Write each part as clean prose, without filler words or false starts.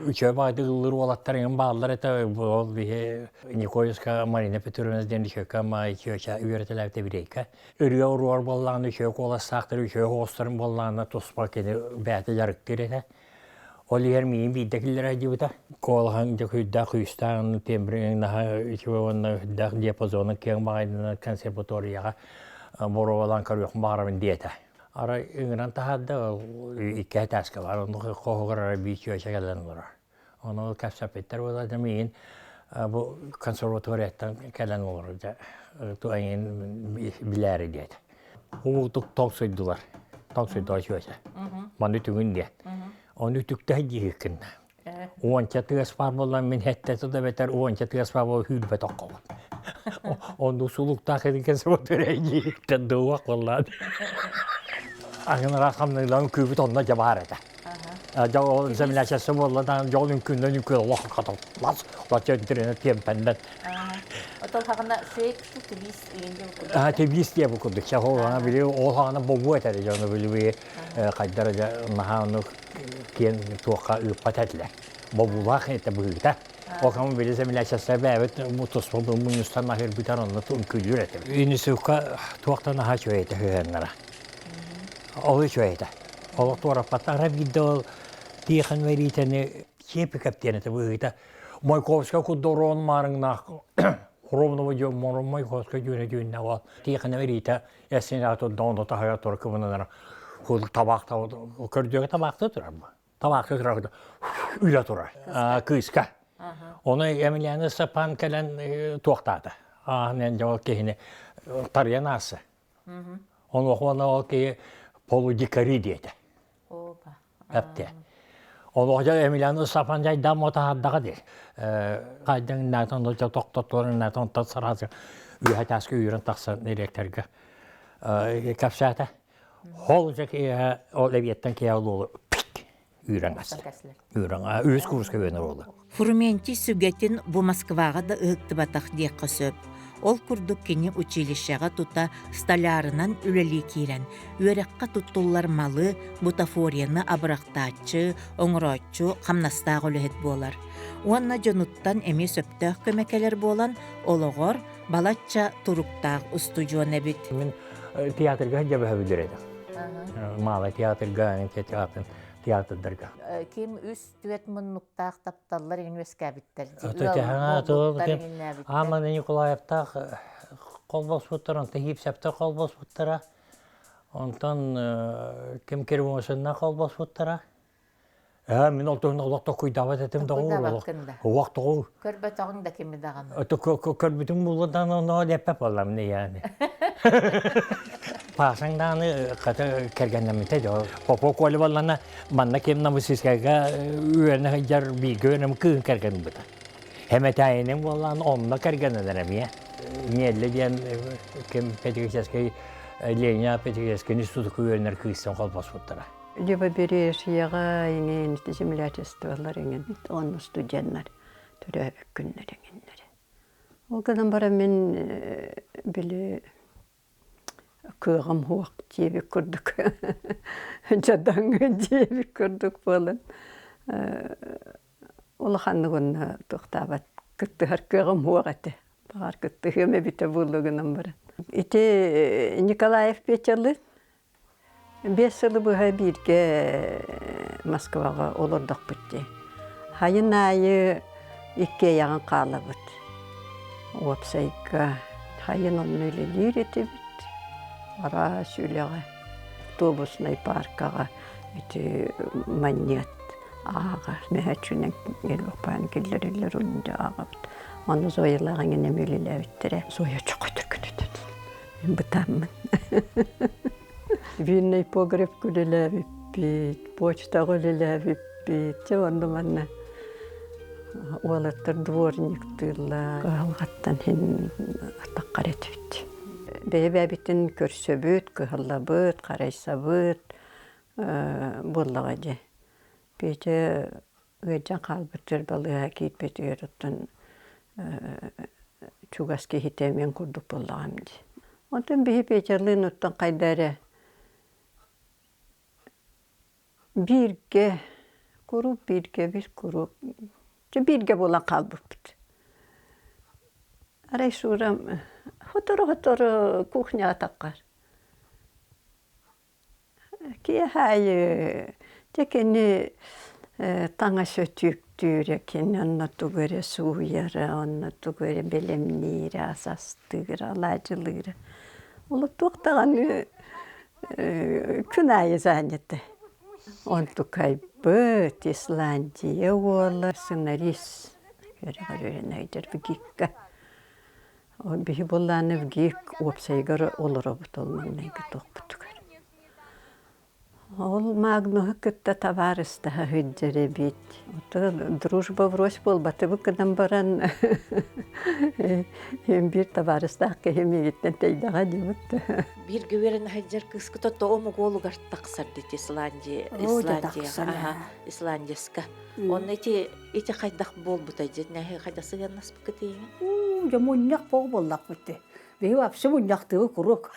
Үчүгэй баҕайытык ыллыыр уолаттар эҥин бааллар этэ. Ол биһи Николаевска Марина Петровна диэн үчүгэйкэ үчүгэйчэ үөрэтэлээбитэ бириэйкэ. Ырыа уруор буоллаҕына үчүгэй куоластаахтар, үчүгэй оҕустарын буоллаҕына туспа кини бэйэтэ дьарыктыыр этэ. Ол иһэр миигин биирдэ киллэрэ сылдьыбыта. Куолаһын дьэ күүрдээх күүстээх тембрин наһаа үчүгэй уонна үрдээх диапазона киэҥ баҕайытынан консерваторияҕа боруобалаан көрүөхпүн баҕарабын диэтэ. Арай ыҥыран таһаарда, икки этээскэ баар, онно хоһугар арай биир чүөчэ кэлэн олорор. Ону кэпсэппиттэр буолла да миигин бу консерваторияттан кэлэн олорор дьэ эҥин билээри диэтэ. Уутук тоҥсуйдулар. Тоҥсуйдулар чүөчэ. Маны түгүн диэн. Ону үтүктэ дьиһиккин. Уонча тыас баар буолан мин хэттэ да бэтэр уонча тыас баар буолан хүүрбэт оккобун. Онну сулуктаах этин консерватория дьиһиктен дуох боллаан. Аңын хамныыларын күүбүт онно дьэ баар этэ. Дьэ ол землячество буолла да дьол үҥкүүннэн үҥкүү олох хатыл лас лача интернет тиэмпэннэн. Отол хаҕына фейк тибис Тибис диэ бу курдук. Чэ ол ана били ол хаҕына бобуу этэр дьону били хайдара дьэ наһаа ону киэн туохха ыыппат этилэр. Бобуулаах этэ быһыыта. Ол кама били землячество бэйэбит туспа мунньустан аһырбытар онно үҥкүүлүүр этим. Институкка туохтан наһаа үчүгэй этэ сыһыаннара. Ол үчүгэй этэ. Олох туораппаттара биирдэ ол Тихон Веритэни Чепиков диэн этэ быһыыта. Маяковскай курдук ороон маарыҥнаах Ровного дьон Маяковскай дьүөнэ дьүөннэ ол Тихон Верита эссенэ турда таһыгар тура кыбынанара хул табаах көрдүөгэ табаахта турар бу. Табаахта турар үлэ турар кыыска. Ону Емельяна Степан кэлэн туохтаата. Ааһын дьол киһини тарыйан аасса. Онуоха ол киһи полудикари диэтэ. Эпте. Олох дьэ Емельян Сафан дьайдаам отаһардаҕа дии. Хайдаҥ наатан доча тохтотторун наатан тат сараасы үөһэ тааска үүрэн тахсан директорга кэпсээтэ. Ол дьэ киэһэ ол эбиэттэн киэһэ олуолу үүрэн аста. Үүрэн үс курска үөнэр уолу. Фрументий сүгэтин бу Москваҕа да ыһыктыбатах диэххэ сөп. Ол курдук кини училищеҕа тута столярынан үлэлии киирэн, үөрэххэ туттуллар малы, бутафорияны абырахтааччы, оҥорооччу, хамнастаах үлэһит буолар. Уонна дьонуттан эмиэ сөптөөх көмө кэлэр буолан, олоҕор балачча туруктаах устудьуон эбит. Мин театрга дьэбэһэбилэр этим. Малый театрга, театрдарга. Ким үс түөрт муннуктаах тапталлар иҥин үөскээбиттэр. Аман Николаевтаах холбоспуттар, онтон Хипсэптэр холбоспуттара, онтон ким Кирмосинна холбоспуттара. Ээ, мин ол туһунан олох токуйдаабат этим доҕор. Олох тоҕур. Көрбөтөҕүҥ да кими даҕаны. Көрбүтүм буллудан онно деппеп боллам не яны. Паасаҥ даҕаны хата кэргэннэммитэ дьо. Попо Коля боллана манна ким Новосибирскайга үөрэнэ сылдьар бииргэ үөрэнэм кыыһын кэргэн ылбыта. Хэмэтээйинин буоллаан онно кэргэннэнэр эмиэ. Нелли диэн ким педагогическай Леня педагогическай институтка үөрэнэр кыыстан холбоспуттара. Левобережьеҕа иҥин землячестволар иҥин онно студеннар төрөөбүт күннэр иҥиннэрэ. Ол гынан баран мин били кыаҕым суох диэбит курдук дьадаҥы диэбит курдук буолан улаханнык уонна туохтаабат кыттыһар кыаҕым суох этэ. Баҕар кыттыһыам эбитэ буолуо гынан баран. Ити Николаев Петялыын 5 сылы быһа бииргэ Москваҕа олордохпут дии. Хайын аайы иккиэйэҕин хаалабыт. Уопсайга хайын онно үлэлиир этибит. Араас үлэҕэ, автобуснай паркаҕа ити манньыат ааҕар мөһөөччүнэн Елопаан киллэрэллэр онно ааҕабыт. Ону Зоялаах эҥин эмиэ үлэлээбиттэрэ. Зоя чоҕой түргүнүтэн Мин бытааммын. Винный погреб үлэлээбиппит, почтаҕа үлэлээбиппит. Дьэ онно манна уолаттар дворниктыыллар. Кыһалҕаттан иһин атаххар этибит. Бэйэ-бэйэбитин көрсөбүт, кыһаллабыт, харайсабыт буоллаҕа дии. Петя ыалдьан хаалбыт балыыһа киирбитигэр оттон чугас киһитэ мин курдук буоллаҕым дии. Онтон биһи Петялыын оттон хайда эрэ бииргэ Куруук бииргэбит, куруук дьэ бииргэ буолан хаалбыппыт. Арай Шурам сотору-сотору кухняҕа таххар. Киэһэ аайы дьэ кини таҥас өтүүктүүрэ, кини онно тугу эрэ сууйара, онно тугу эрэ бэлэмниирэ, ас астыыра, алаадьылыыра. Ол туох даҕаны күн аайы занята. Онтукайбыт Исландия уола сценарист үөрэҕэр үөрэнэ сылдьар ВГИК-ка. Биһи буоллааны ВГИК уопсайыгар олоробут ол маҥнайгы туохпутугар. Ол Магнуһу кытта табаарыстаһа сылдьар эбит. Ото дружба врозь буолбатыбыт гынан баран биир табаарыстаах киһи миигиттэн тэйдэҕэ диэбит. Бииргэ үөрэнэ сылдьар кыыскыт ото омук уолугар тахсар дити Исландия Исландияҕа Исландияска. Онно ити ити хайдах буолбута дьэ хайдах сыһыаннаспыккыт ийэҥин? Уу, дьэ мунньах боҕо буоллахпыт дии. Биһи вообще мунньахтыыбыт куруук.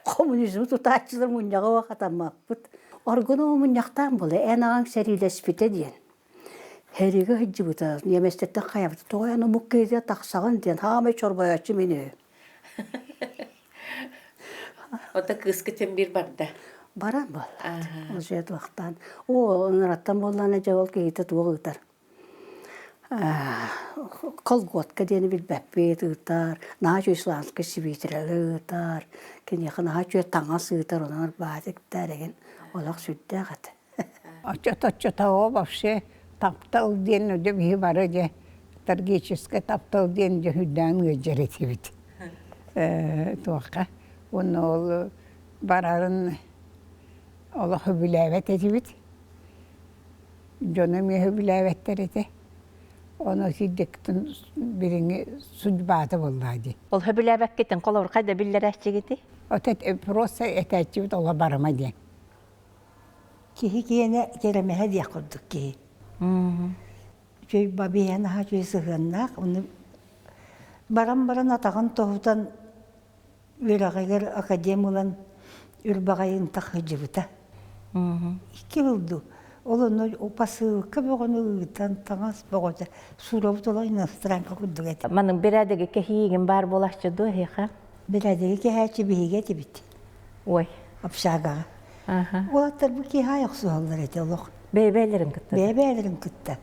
Коммунизмы тутааччылар мунньаҕа хатаммаппыт. Оргуну мунньахтаан буола эн аҕаҥ сэриилэспитэ диэн. Сэриигэ сылдьыбыта, немецтэртэн хайабыта тоҕо эн омук киһитэ тахсаҕын диэн хаамай чорбойооччу мин үһү. Ото кыыска тем биир барда. Баран буолла. Уже туохтаан. Оо, ыныраттан буоллаана дьэ ол киһитэ туох ыытар. Колготка диэни билбэппит ыытар, наһаа үчүгэй исландскай сибиитирэлэри ыытар, киниэхэ наһаа үчүгэй таҥас ыытар, онон баатиктар игин олох сүрдээх этэ. Оччото-оччотооҕу вообще таптал диэн дьэ биһи бары дьэ трагическай таптал диэн дьэ үрдээн ыалдьар этибит. Туохха уонна ол барарын олох сөбүлээбэт этибит. Дьоно эмиэ сөбүлээбэттэр этэ. Ону сирдиктин билиҥҥи судьбата буоллаа дии. Ол сөбүлээбэккитин холобур хайда биллэрээччигитий? От просто этээччибит ола барыма диэн. Киһи киэнэ кэрэмэһэ диэх курдук киһи. Үчүгэй бабиһа наһаа үчүгэй сыһыаннаах. Ону баран-баран атаҕын тоһутан үөрэҕигэр академ ылан үрбаҕайын тахыдьыбыта. Икки ылду. Ол онно посылка бөҕөнү ыытан таҥас бөҕөтө суурабыт олох иностранка курдук этэ. Маннык бирээдэги кэһиигин баар буолааччы дуо эһиэхэ? Бирээдэги кэһээччи биһиги этибит. Ой. Общагаҕа. Уолаттар бу киэһэ охсуһаллар этэ олох. Бэйэ-бэйэлэрин кытта? Бэйэ-бэйэлэрин кытта.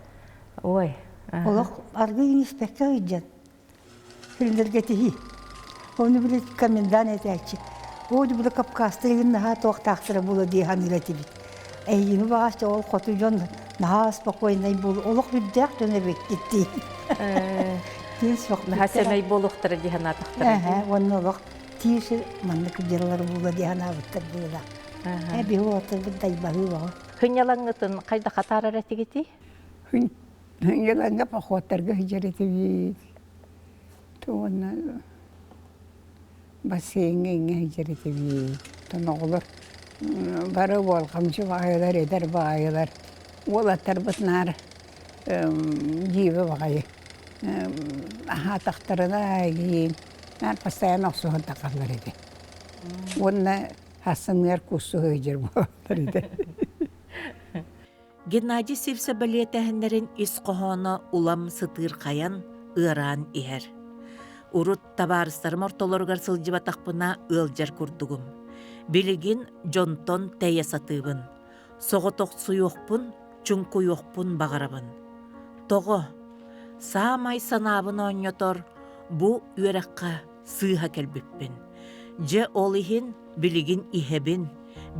Ой. Олох аргы иниспекке ыйдьан. Кинилэргэ этиһии. Ону били комендант этээччи. Оо, били Кавказтар игин наһаа туохтаахтара буолуо дии саныыр этибит. Эйигини баҕас ол хоту дьон наһаа спокойнай буолу олох үрдээх дьон эбиккит дии. Тиис Наһаа сэмэй буолуохтара дии санаатахтара. Эһэ, уонна олох тиис маннык дьыллар буолуо дии санаабыттар буолла. Э, биһи уолаттарбыт дайбаһыы бөҕө. Хынньалаҥҥытын хайдах атаарар этигитий? Хынньалаҥҥа походтарга сылдьар этибит. Уонна бассейҥҥа иҥҥэ сылдьар этибит. Оттон оҕолор бары уолҕамчы баҕайылар, эдэр баҕайылар. Уолаттарбыт наар дьиибэ баҕайы аһаатахтарына игиин наар постоянно охсуһан тахаллар этэ. Уонна хассыныгар куссуһу сылдьар буолаллар этэ. Геннадий Сивцев бэлиэтээһиннэрин ис хоһооно улам сытыырхайан, ыараан иһэр. Урут табаарыстарым ортолоругар сылдьыбатахпына ыалдьар курдугум. Билигин дьонтон тэйэ сатыыбын. Соҕотохсуйуохпун, чуҥкуйуохпун баҕарабын. Тоҕо? Саамай санаабын оонньотор бу үөрэххэ сыыһа кэлбиппин. Дьэ ол иһин билигин иһэбин,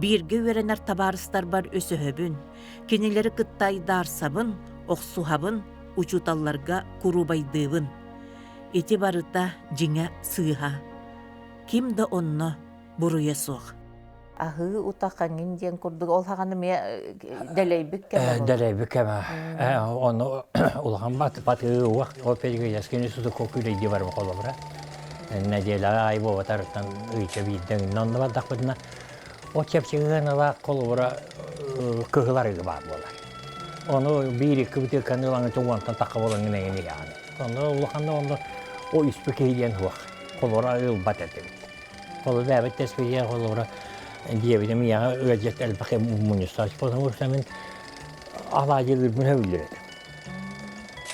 бииргэ үөрэнэр табаарыстарбар өсөһөбүн, кинилэри кытта айдаарсабын, охсуһабын, учууталларга куруубайдыыбын. Ити барыта дьиҥэ сыыһа. Ким да онно буруйа суох. Аһыы утах эҥин диэн курдук ол хаҕаны эмиэ дэлэйбит кэмэ Дэлэйбит кэмэ. Ону улахан батыы уох ол перегресскини сутуку күлэйди бар холобура. Нэдиэлэҕэ аайы буолбатарыттан ыйча биирдэ ыҥна онно бардахпытына ол чэпчэки ыла холобура кыһыл арыгы баар буолар. Ону биир икки бытыыкканы ылаҥы уонтан тахха буолаҥҥын эҥин иһэҕин. Онно улаханна онно о испэ киһи диэн суох. Холобура ылбат этибит. Холобура бэйэбит тэспитигэр холобура диэбитим ийэҕэ ыалдьыт элбэх мунньустааччы потому что мин. Алаадьылыырбын сөбүлүүр этим.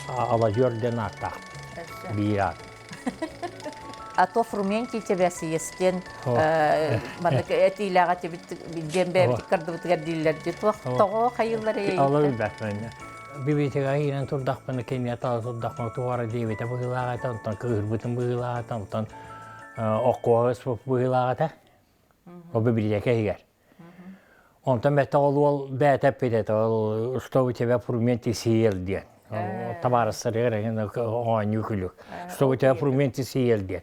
Аладьор диэн ааттаах. Биир аат. А то фрументий тебя съест диэн маннык этиилээх этибит диэн бэйэбит кардыбытыгар дииллэр дии туох тоҕо хайыыллар Ала билбэппин. Библиотекаҕа киирэн турдахпына кинигэ тала турдахпына туох эрэ диэбитэ быһыылаах этэ, онтон кыыһырбытым быһыылаах этэ, онтон оккуоһа быһыылаах этэ. Ол библиотека иһигэр. Онтон бэттэх ол уол бэйэтэ эппит этэ, ол что у тебя фрументий съел диэн. Табаарыстарыгар эҥин оонньуу күлүк. Что у тебя фрументий съел диэн.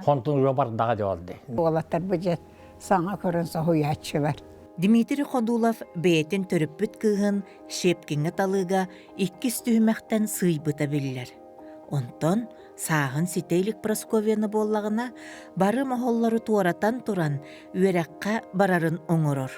Онтун уже бардаҕа дьэ ол дии. Уолаттар бу дьэ саҥа көрөн соһуйааччылар. Дмитрий Ходулов бэйэтин төрөппүт кыыһын Щепкиҥҥэ талыыга иккис түһүмэхтэн сыыйбыта биллэр. Онтон сааһын ситэ илик Прасковьяны буоллаҕына, бары моһоллору туоратан туран, үөрэххэ барарын оҥорор.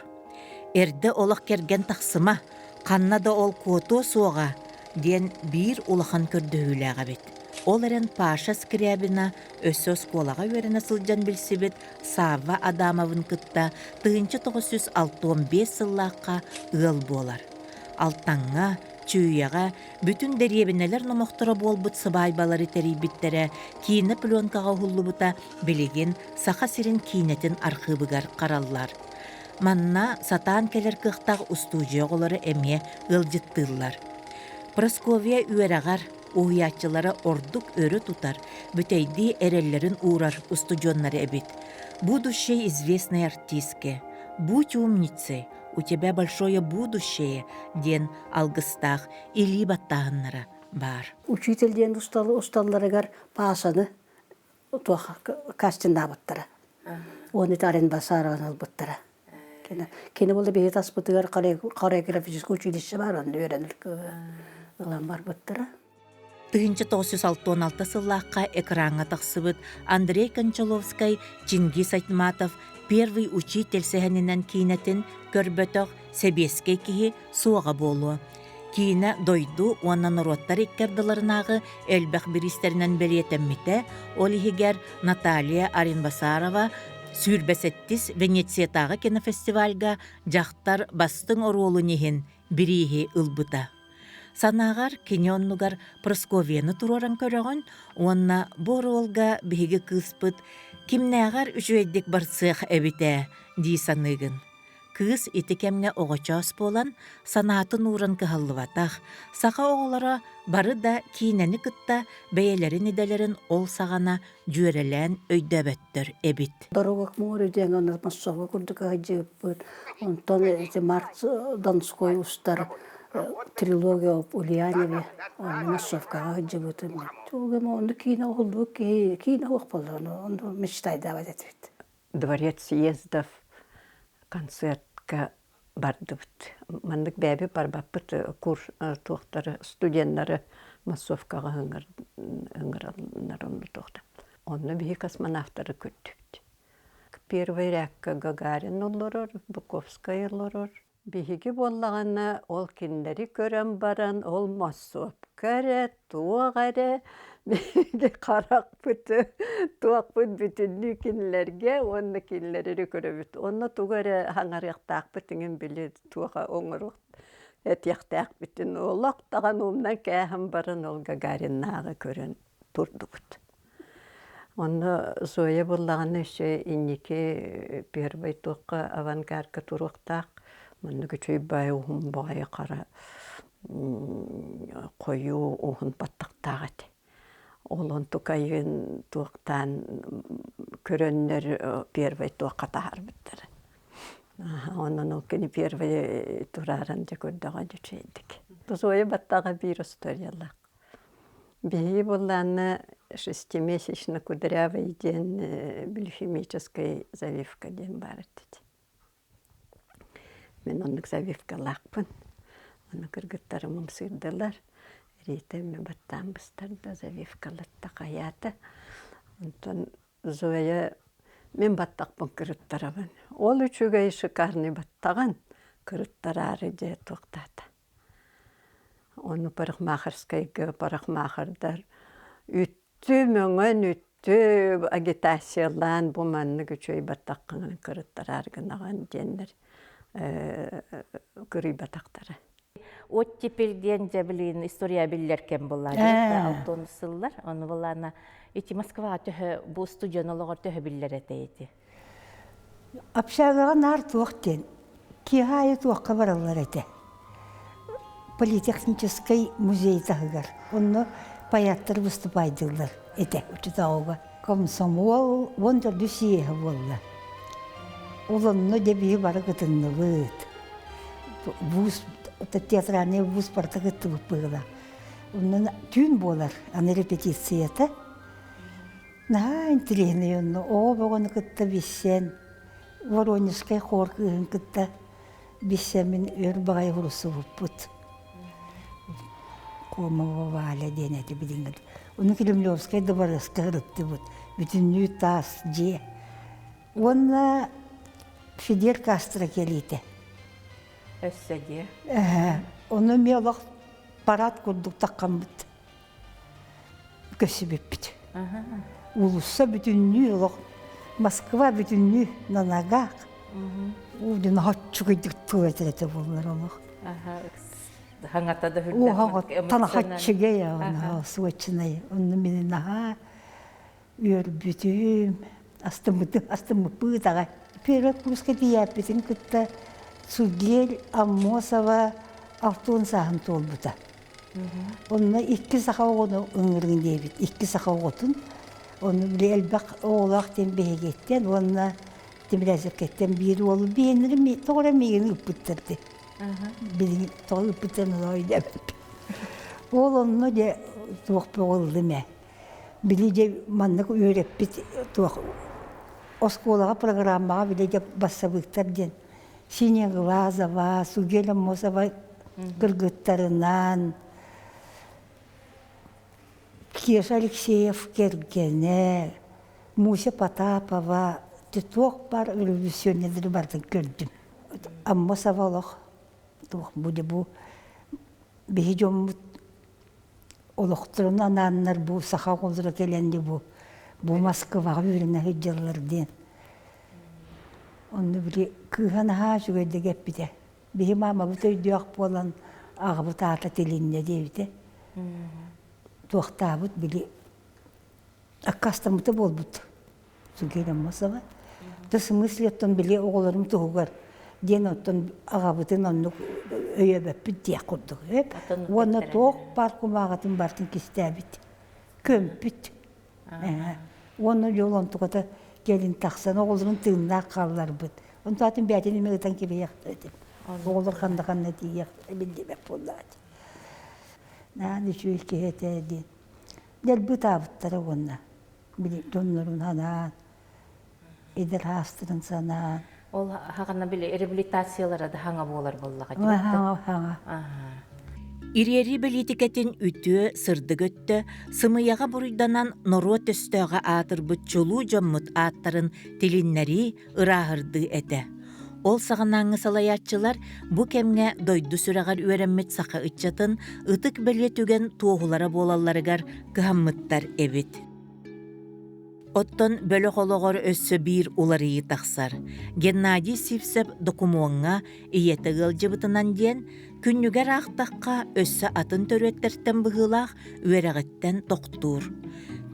Эрдэ олох кэргэн тахсыма, ханна да ол куотуо суоҕа, диэн биир улахан көрдөһүүлээх эбит. Ол эрэн Паша Скрябина өссө оскуолаҕа үөрэнэ сылдьан билсибит Савва Адамовын кытта 1965 сыллаахха ыал буолар. Алтаҥҥа, Чүүйэҕэ бүтүн дэриэбинэлэр номохторо буолбут сыбаайбалары тэрийбиттэрэ, киинэ пленкаҕа уһуллубута билигин Саха сирин киинэтин архыыбыгар хараллар. Манна сатаан кэлэр кыахтаах устуудьуйа оҕолоро эмиэ ыалдьыттыыллар. Прасковья үөрэҕэр уһуйааччылара ордук өрө тутар, бүтэйдии эрэллэрин уурар устудьуоннара эбит. Будущей известной артистке, будь умницей, у тебя большое будущее диэн алгыстаах илии баттааһыннара баар. Учитель диэн усталларыгар Паасаны туох кастиннаабыттара. Уонна Тарин Басарованы ылбыттара. Кини була биһи таспытыгар хореографическое училище бар, онно үөрэнэр ылан барбыттара. 1966 сыллаахха экраҥҥа тахсыбыт Андрей Кончаловскай Чингиз Айтматов «Первый учитель» сэһэнинэн киинэтин көрбөтөх сэбиэскэй киһи суоҕа буолуо. Киинэ дойду уонна норуоттар икки ардыларынааҕы элбэх бириистэринэн бэлиэтэммитэ, ол иһигэр Наталья Аринбасарова 27-ис Венециятааҕы кинофестивальга дьахтар бастыҥ оруолун иһин бирииһи ылбыта. Санааҕар кини оннугар Прасковьяны туруоран көрөҕүн уонна бу оруолга биһиги кыыспыт кимнээҕэр үчүгэйдик барсыах эбит ээ дии саныыгын. Кыыс ити кэмҥэ оҕочоос буолан, санаатын ууран кыһаллыбатах, саха оҕолоро бары да киинэни кытта бэйэлэрин идэлэрин ол саҕана дьүөрэлээн өйдөөбөттөр эбит. Дорога к морю диэн онно массовка курдук сылдьыбыппыт. Онтон ити Март Донской устар трилогия об Ульянове онно массовкаҕа сылдьыбытым. Онно киинэ уһуллубут киһи киинэ уох буолла онно мечтайдаабат этибит. Дворец съездов концертка бардыбыт. Маннык бэйэбит барбаппыт курс туохтары студеннары массовкаҕа ыҥыраллар онно туохта. Онно биһи космонавтары көрдүбүт. Первый рядка Гагарин олорор, Буковскай олорор. Биһиги буоллаҕына ол кинилэри көрөн баран ол массовка эрэ, туох эрэ биһиги харахпыт туохпут бүтүннүү кинилэргэ уонна кинилэри эрэ көрөбүт. Онно тугу эрэ хаҥарыахтаахпыт иҥин били туох оҥоруох этиэхтээхпитин олох даҕаны умнан кээһэн баран ол Гагариннааҕы көрөн турдубут. Онно Зоя буоллаҕына өссө инники первый туохха авангардка туруохтаах. Маннык үчүгэй баай уһун баҕайы хара хойуу уһун баттахтаах этэ. Ол онтукайын туохтаан көрөннөр первый туохха таһаарбыттара. Онон ол кини первый турааран дьэ көрдөҕө үчүгэйдик. Зоя баттаҕа биир историялаах. Биһиги буоллаҕына шестимесячно кудрявый диэн биохимическай завивка диэн баар этит. Мин оннук завивкалаахпын. Ону кыргыттарым ымсыырдылар. Рита эмиэ баттаан быстарда, завивкалатта хайаата. Онтон Зоя мин баттахпын кырыттарабын. Ол үчүгэй шикарный баттаҕын кырыттараары дьэ туохтаата. Ону парикмахерскайга парикмахердар үттү мөҥөн үттү агитациялаан бу маннык үчүгэй баттаххын кырыттараар гынаҕын диэннэр кырыйбатахтара. Оттепель диэн дьэ билигин история биллэр кэм буолла алтон сыллар. Ону булаана ити Москваҕа төһө бу студент олоҕор төһө биллэр этэ ити? Общагаҕа наар туох диэн киэһэ аайы туохха бараллар этэ. Политехническай музей таһыгар. Онно поэттар выступайдыыллар этэ учутауга. Комсомол 14 съеһэ буолла. Ол онно дьэ биһи бары кытынныбыт. Вуз, театральный вуз барыта кыттыбыт быһыылаах. Онон түүн буолар, аны репетицията. Наһаа интириэһинэй онно оҕо бөҕөнү кытта билсэн, Воронежскай хор кыыһын кытта билсэммин өр баҕайы урусубуппут. Комова Валя диэн этэ билиҥҥи. Ону Кремлевскай дыбарыаска ырыттыбыт. Бүтүннүү таас дьиэ. Уонна Фидель Кастро кэлиитэ. Өссө дьиэ. Ону эмиэ олох парад курдук таххаммыт көрсүбүппүт. Уулусса бүтүннүү олох Москва бүтүннүү на ногах. Удин хаччугайдык тыл этэр этэ буоллар олох. Хаҥата да хүрдэх. Танахаччыгай суочунай. Онно мин наһаа үөрбүтүм, астыммытым, астыммыппыт аҕай. Первый курска тиийээппитин кытта Сугель Аммосова алтын сааһын туолбута. Онно икки саха оҕону ыҥырыҥ диэбит, икки саха оҕотун. Ону били элбэх оҕолоох диэн биһигиттэн уонна Тимирязевкэттэн биир уолу биэннэрим тоҕо эрэ миигин ыыппыттар дии. Билигин тоҕо ыыппыттарын өйдөөбөппүн. Ол онно дьэ туох бөҕө ыллым ээ. Били дьэ маннык үөрэппит туох оскуолаҕа программаҕа били дьэ бассабыыктар диэн Синеглазова, Сугеля Мосова кыргыттарынан Кеша Алексеев кэргэнэ, Муся Потапова туох баар революционердары барытын көрдүм. Аммосова олох туох бу бу биһи дьоммут олохторун анааннар бу саха оҕолоро кэлэн бу бу Москваҕа үөрэнэ сылдьаллар диэн. Онно били кыыһа наһаа үчүгэйдик эппитэ. Биһи маамабыт өйдөөх буолан аҕабыт аата тилиннэ диэбитэ. Туохтаабыт били аккаастаммыта буолбут. Сугера Мосова. То смысле оттон били оҕолорум туһугар диэн оттон аҕабытын оннук өйөөбөппүт диэх курдук. Уонна туох баар кумааҕытын барытын кистээбит, көмпүт. Уонна дьол онтуката кэлин тахсан оҕолорун тыыннаах хаалларбыт. Онтон атын бэйэтин эмиэ ытан кэбиһиэхтэрэ этим. Оҕолор ханна-ханна тиийиэхтэрэ биллибэт буоллаҕа. Наһаа үчүгэй киһи этэ диэн. Дэлби ытаабыттара уонна били дьоннорун санаан, эдэр аастарын санаан. Ол хаҕана били реабилитациялара да хаҥа буолар буоллаҕа Хаҥа, хаҥа. Ириэрии бэлиитикэтин үтүө, сырдык өттө сымыйаҕа буруйданан норуот өстөөҕө аатырбыт чулуу дьоммут ааттарын тилиннэрии, ырааһырдыы этэ. Ол саҕанааҥҥы салайааччылар бу кэмҥэ дойду сүрэҕэр үөрэммит саха ыччатын ытык бэлиэ түгэн туоһулара буолалларыгар кыһаммыттар эбит. Оттон бөлөх олоҕор өссө биир уларыйыы тахсар. Геннадий Сивцев докумуоҥҥа ийэтэ ыалдьыбытынан диэн, күннүгэр аахтахха өссө атын төрүөттэртэн быһыылаах үөрэҕиттэн тохтуур.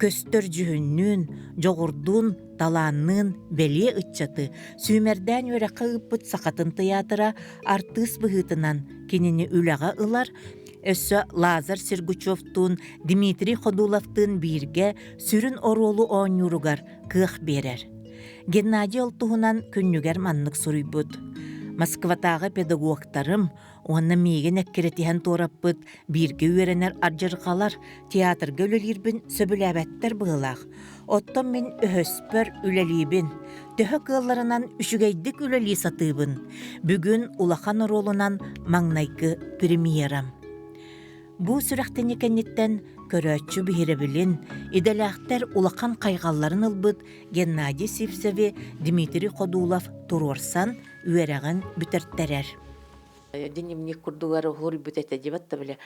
Көстөр дьүһүннүүн, дьоҕурдуун, талаанныын бэлиэ ыччаты сүүмэрдээн үөрэххэ ыыппыт Сахатын тыйаатыра артыыс быһыытынан кинини үлэҕэ ылар, өссө Лазарь Сергучевтуун, Дмитрий Ходуловтыын бииргэ сүрүн оруолу оонньууругар кыах биэрэр. Геннадий ол туһунан күннүгэр маннык суруйбут: «Москватааҕы педагогтарым уонна миигин эккирэтиһэн туораппыт бииргэ үөрэнэр ардьырҕалар театрга үлэлиирбин сөбүлээбэттэр быһыылаах. Оттон мин өһөспөр үлэлиибин, төһө кыалларынан үчүгэйдик үлэлии сатыыбын. Бүгүн улахан оруолунан маҥнайгы премьерам. Бу сүрэхтэни кэнниттэн көрөөччү биһирэбилин, идэлээхтэр улахан хайҕалларын ылбыт Геннадий Сивцеви Дмитрий Ходулов туруорсан үөрэҕин бүтэртэрэр. Дневник курдугар уһуруйбут этэ дибат да били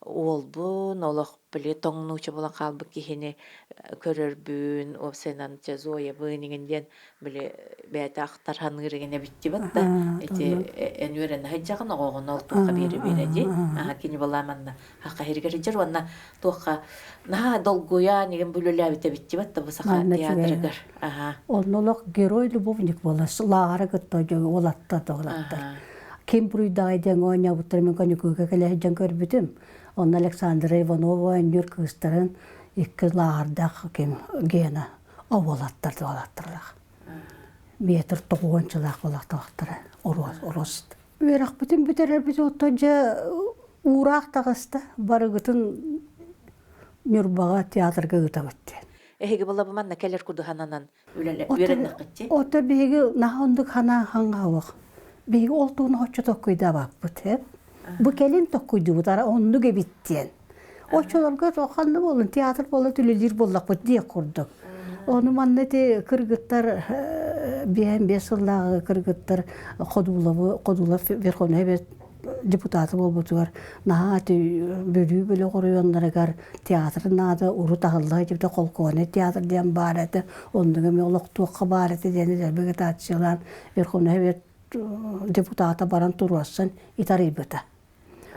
уолбун олох били тоҥнууча буолан хаалбыт киһини көрөрбүн уопсайынан чэ Зоябын иҥин диэн били бэйэтэ ахтар ханыыр иҥин эбит дибат да ити эн үөрэнэ сылдьаҕын оҕоҕун ол туохха биэрэ биэрэ дии кини была манна хахха иһиригэр уонна туохха наһаа долгуйа нигин бүлүлээбит эбит дибат да бу саха театрыгар Онно олох герой любовник буолар лааҕыра кытта уолаттар да уолаттар ким буруйдааҕый диэн оонньообуттар мин конюкуга кэлэ сылдьан көрбүтүм онно Александра Иванова оонньуур кыыстарын икки лааҕырдаах ким Гена уолаттар да уолаттарлаах метр тоҕуончалаах буолахтаахтара оруос үөрэхпитин бүтэрэрбит отто дьэ уураах таҕыста барыгытын Ньурбаҕа театрга ыытабыт диэн. Эһиги была манна кэлэр курдук хананан үөрэннэххитчи? Ото биһиги наһаа оннук ханаа хаҥаһыах. Биһиги ол тугун оччо токкуйдаабаппыт. Бу кэлин токкуйдубут ара оннук эбит диэн. Оччолорго ханна буолун театр буола үлэлиир буоллахпыт диэх курдук. Ону манна ити кыргыттар биэһэн биэс сыллааҕы кыргыттар Ходуловы Ходулов Верховный депутата буолбутугар наһаа Бүлүү бөлөх оройуоннарыгар театр наада урут аһылла дьибитэ холкуонай театр диэн баар этэ оннуга эмиэ олохтуохха баар этэ диэн элбэх агитациялаан Верховный депутата баран туруорсан итарыйбыта.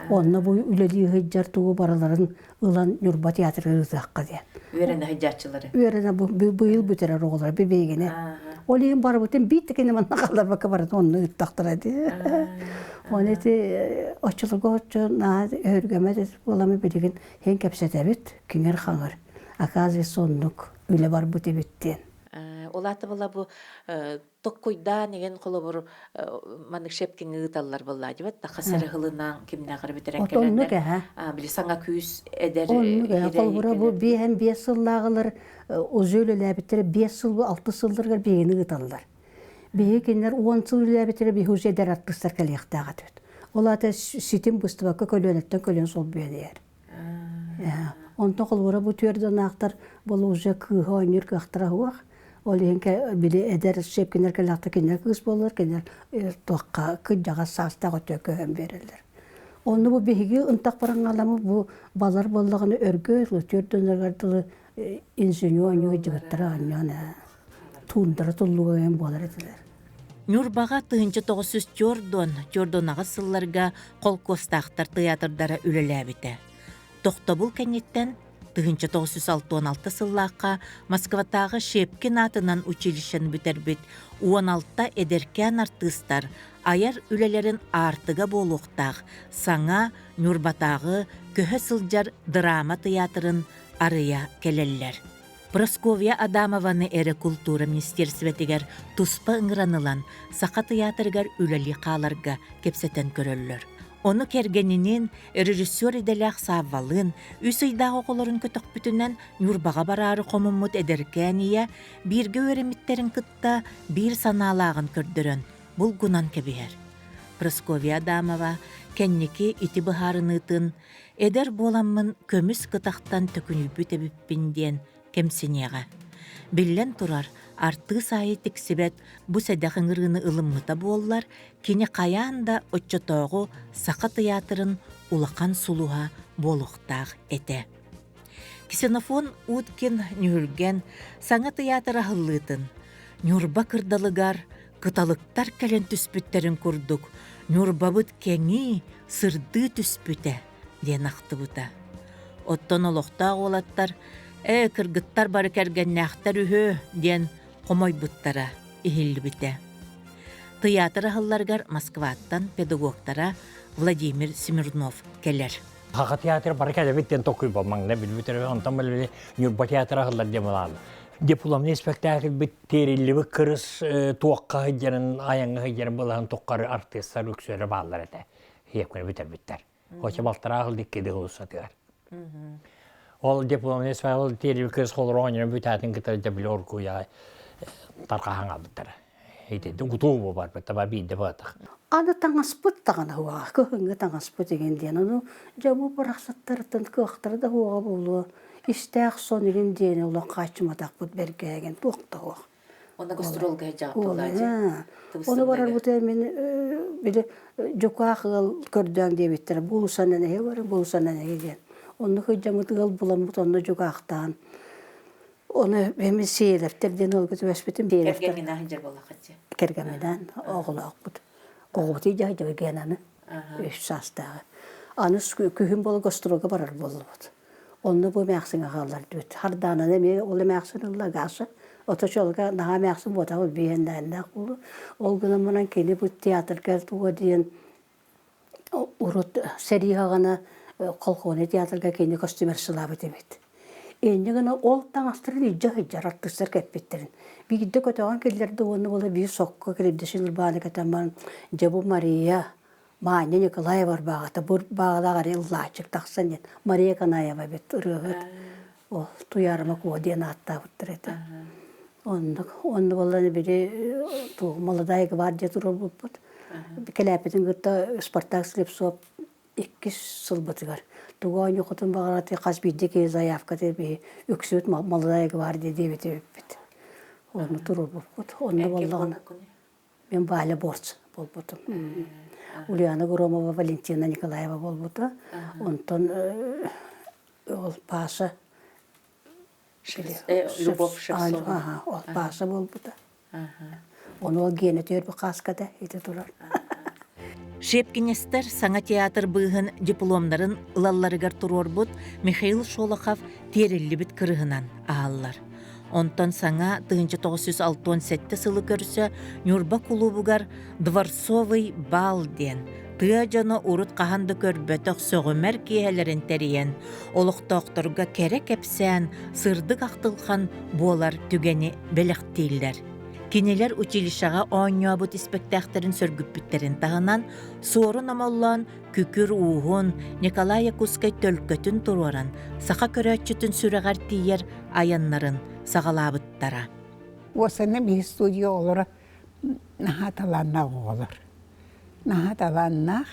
Онно бу үлэлии сылдьар тугу барыларын ылан Ньурба театрыгар ыытыахха диэн. Үөрэнэ сылдьааччылары. Үөрэнэ бу быйыл бүтэрэр оҕолор бибиигини. Ол иһин барыбытын биир да кини манна хаалларбакка барытын онно ыыттахтара дии. Оны ити оччолорго оччо наһаа өһүргэммэт буоламмыт билигин иһин кэпсэтэбит киҥир-хаҥыр. Оказывается оннук үлэ барбыт эбит диэн. Ол аата была бу токкуйдаан игин холобур маннык шепкиҥи ыыталлар буоллаа дибэт та хас эрэ сылынан кимнээҕэр бүтэрэн кэлэннэр били саҥа күүс эдэр оннук эһэ холобура бу биэһэн биэс сыллааҕылар уже үлэлээбиттэрэ биэс сыл алты сылларыгар биһигини ыыталлар биһиги кинилэр уон сыл үлэлээбиттэрэ биһиги уже эдэр артыыстар кэлиэхтээх этибит ол аата ситим быстыбакка көлүөнэттэн көлүөн солбуйан иһэр Онтон холобура бу түөрдонаахтар был уже кыыһы оонньуур кыахтара суох. Ол иһин били эдэр Щепкиннэр кэллэхтэ кинилэр кыыс буоллар, кинилэр туохха кырдьаҕас саастаах өтө көһөн биэрэллэр. Онно бу биһиги ынтах бараҥаламы бу балар буоллаҕына өргө түөрдонарыгар дылы инженер оонньуу дьыбыттара оонньоон туундара туллуга буолар этилэр. Ньурбаҕа 1904 чордонаҕыс сылларга холкуостаахтар тыйаатырдара үлэлээбитэ. Тохтобул кэнниттэн 1966 сыллаахха Москватааҕы Щепкин аатынан училищены бүтэрбит 16 эдэркээн артыыстар айар үлэлэрин аартыга буолуохтаах саҥа Ньурбатааҕы көһө сылдьар дыраама тыйаатырын арыйа кэлэллэр. Прасковья Адамованы эрэ култуура министиэристибэтигэр туспа ыҥыран ылан, Саха тыйаатырыгар үлэлии хааларга кэпсэтэн көрөллөр. Ону кэргэниниин, режиссер идэлээх Саввалыын үс ыйдаах оҕолорун көтөхпүтүнэн Ньурбаҕа бараары хомуммут эдэркээн ийэ бииргэ үөрэммиттэрин кытта биир санаалааҕын көрдөрөн, булгунан кэбиһэр. Прасковья Адамова кэнники ити быһаарыныытын Эдэр буоламмын көмүс кытахтан төкүнүйбүт эбиппин диэн кэмсиниэҕэ. Биллэн турар, артыыс аайы тиксибэт бу сэдэх ыҥырыыны ылыммыта буоллар, кини хайаан да оччотооҕу Саха тыйаатырын улахан сулуһа буолуохтаах этэ. Ксенофон Уткин Нүһүлгэн саҥа тыйаатыр аһыллыытын Ньурба кырдалыгар кыталыктар кэлэн түспүттэрин курдук Ньурбабыт кэҥии, сырдыы түспүтэ диэн ахтыбыта. Оттон олохтоох уолаттар «Ээ, кыргыттар бары кэргэннээхтэр үһү» диэн хомойбуттара иһиллибитэ. Тыйаатыр аһылларыгар Москваттан педагогтара Владимир Смирнов кэлэр. Саха театр бары кэлэбит диэн токуйба маҥна билбит эрэ онтон билбит Ньурба театра аһыллар диэн былаанна. Дипломный спектакльбит тиэриллибит кырыс туохха сылдьарын айаҥҥа сылдьарын былаһын туххары артыыстар үксүлэрэ бааллар этэ. Иэпкэни бүтэрбиттэр. Очо балтараа сыл икки дыл устатыгар. Ол дипломный спектакль тиэриллибит кырыс холоро оонньоон бүтээтин кытары дьэ били оргуйа тарҕаһан хаалбыттара. Итинтэн утуу барбыт таба биирдэ баатах. Аны таҥаспыт даҕаны уоҕа, кыһыҥҥы таҥаспыт игин диэн. Ону дьэ бу барахсаттарыттан кыахтара да уоҕа буолуо. Истээх сон игин диэни олох хааччыматахпыт бэргээгин туох да уох. Онно гастролга сылдьаҕыт Ону барарбыта мин били дьукаах ыал көрдөөн диэбиттэрэ булусанан эһи бар булусанан эһи диэн. Онно кыдьаммыт ыал буламмыт онно дьукаахтаан Оны эми Сиэлэптэр диэн ыалга түбэспитим. Кэргэминээн сылдьар буоллаххытчы. Кэргэминээн оҕолоохпут. Оҕобут дьаһайдьабы Генаны үс саастааҕы. Аны күһүн буола гастролга барар буоллубут. Онно бу эмээхсиҥэ хааллардыбыт. Хардаананы эмиэ ол эмээхсин ылла Гаша. Оточолга наһаа эмээхсин буотаҕы биһэннээннээх буолу. Ол гынан баран кини бу театрга туга диэн Урут сэрии саҕана колхуонай театрга кини костюмершылаабыт эбит. Инньэ гына ол таҥастарын илдьэ сылдьар артыыстар кэппиттэрин. Биирдэ көтөҕөн киллэрдэ уонна буола биир сокко кирибдишин ырбааны кэтэн баран дьэ бу Мария Маня Николаева ырбааҕыта бу ырбааҕылаах эрэ ыллааччык тахсан диэн Мария Канаева эбит ырыаһыт ол Туйаарыма Куо диэн ааттаабыттар этэ. Оннук онно буоллан били Молодая гвардия туруорбуппут. Кэлээппитин кытта Спартак Слепцов иккис сылбытыгар тугу оонньуоххутун баҕарар хас биирдии киһи заявка биһи үксүбүт Молодая гвардия диэбит эбиппит. Онно туруорбуппут. Онно буоллаҕына Мен Валя Борц буолбутум. Ульяна Громова, Валентина Николаева буолбута. Онтон ол Паша Любовь Шевцова. Ол Паша буолбута. Ону ол гиэнэ түөрбү хааската ити турар. Шепкинестэр саҥа театр быыһын дипломнарын ылалларыгар туруорбут Михаил Шолохов тиэриллибит кырыһынан аһаллар. Онтон саҥа 1967 сылы көрсө Ньурба кулуубугар «Дворцовый бал» диэн тыа дьоно урут хаһан да көрбөтөх сөҕүмэр киэһэлэрин тэрийэн, олохтоохторго кэрэ кэпсээн, сырдык ахтылхан буолар түгэни бэлэхтииллэр. Кинилэр училищеҕа оонньообут испэктээхтэрин сөргүппүттэрин таһынан, Суорун Омоллоон Күкүр Ууһун, Николай Якутскай төлкөтүн туруоран, саха көрөөччүтүн сүрэҕэр тиийэр айаннарын саҕалаабыттара. Уосана биһи студия оҕолоро наһаа талааннаах оҕолор. Наһаа талааннаах,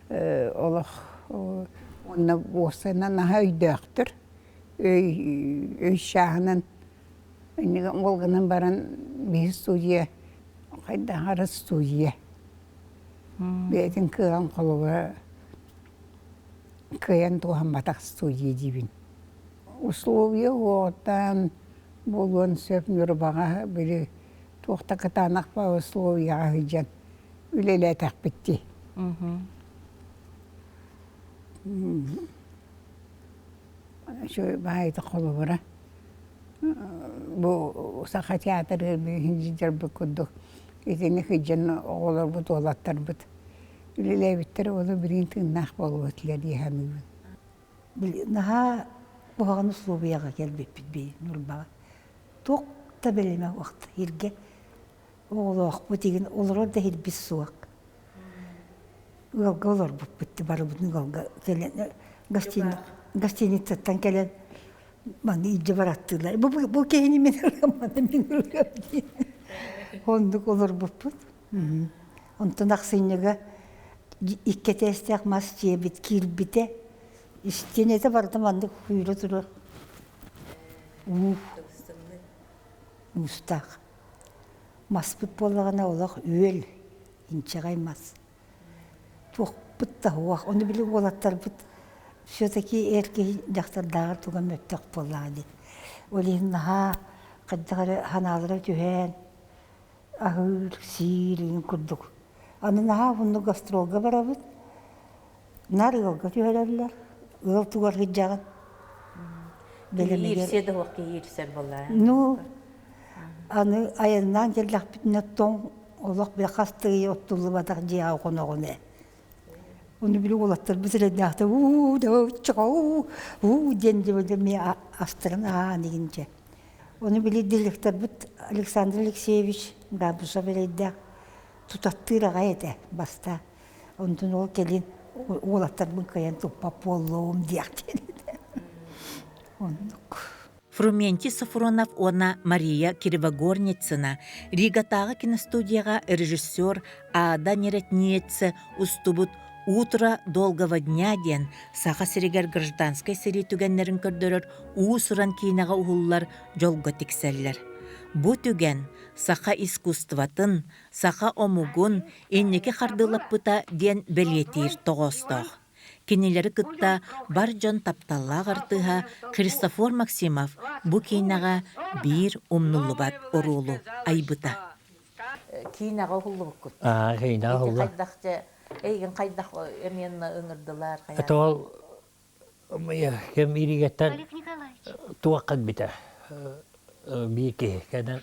олох уонна уосана наһаа өйдөөхтөр. Өй өй чааһынан ол гынан баран биһи студия хайдах эрэ студия. Бэйэтин кыаҕын холобура кыайан туһамматах студия диибин. Условия уоҕуттан буолуон сөп Ньурбаҕа били туох да кытаанах условияҕа сылдьан үлэлээтэхпит дии. Үчүгэй баайыта холобура бу Саха театрыгар билигин сылдьарбыт курдук итини сылдьан оҕолорбут, уолаттарбыт үлэлээбиттэрэ уола билигин тыыннаах буолуо этилэр дии саныыбын. Наһаа куһаҕан условияҕа кэлбиппит бии Ньурбаҕа. Туох да бэлэмэ уохта иһиргэ оҕолоохпут игин олорор да иһирбит суох. Ыалга олорбуппут барыбытын ыалга кэлэн гостиницаттан кэлэн маны илдьэ бараттыыллар. Бу, бу киһини мин ылыам, маны мин ылыам диэн. Оннук олорбуппут. Онтон ахсынньыга икки этээстээх мас дьиэбит киирбитэ. Истиэнэтэ барыта маннык күүрэ турар. Уу муустаах. Маспыт буоллаҕына олох үөл, инчэҕэй мас. Туохпут да суох. Ону били уолаттарбыт все-таки эр киһи дьахтардааҕар туга мөлтөх буоллаҕа дии. Ол иһин наһаа хайдах эрэ санаалара түһэн, аһыыр, сиир игин курдук. Аны наһаа уһуннук гастролга барабыт. Наар ыалга түһэрэллэр. Ыал тугар сылдьаҕын. Бэлэмигэр да суох киһи иирсэр буоллаа. Ну, аны айаннаан кэллэхпитинэ тоҥ олох бile хас да ый оттуллубатах дьиэҕэ хоноҕун ээ. Ону били уолаттарбыт эрэйдээхтэ уу уу уу диэн дьэ эмиэ астарын аһаан игин дьэ. Ону били директорбыт Александр Алексеевич Габышев эрэйдээх тутаттыыр аҕай этэ бастаан. Онтон ол кэлин уолаттарбын кыайан туппат буоллум диэхтиир этэ. Оннук. Фрументий Софронов уонна Мария Кривогорницына Ригатааҕы киностудияҕа режиссер Ада Неретниец устубут «Утро долгого дня» диэн Саха сиригэр гражданскай сэрии түгэннэрин көрдөрөр уус-уран киинэҕэ уһуллар дьолго тиксэллэр. Бу түгэн саха искусствотын, саха омугун инники хардыылаппыта диэн бэлиэтиир тоҕоостоох. Кинилэри кытта бар дьон тапталлаах артыыһа Христофор Максимов бу киинэҕэ биир умнуллубат оруолу айбыта. Киинэҕэ уһуллубуккут. Аа, киинэҕэ уһулла. Хайдах дьэ эйигин хайдах эмиэн ыҥырдылар хайа? Это ол кем иригэттэн туох кэлбитэ биир киһи кэлэн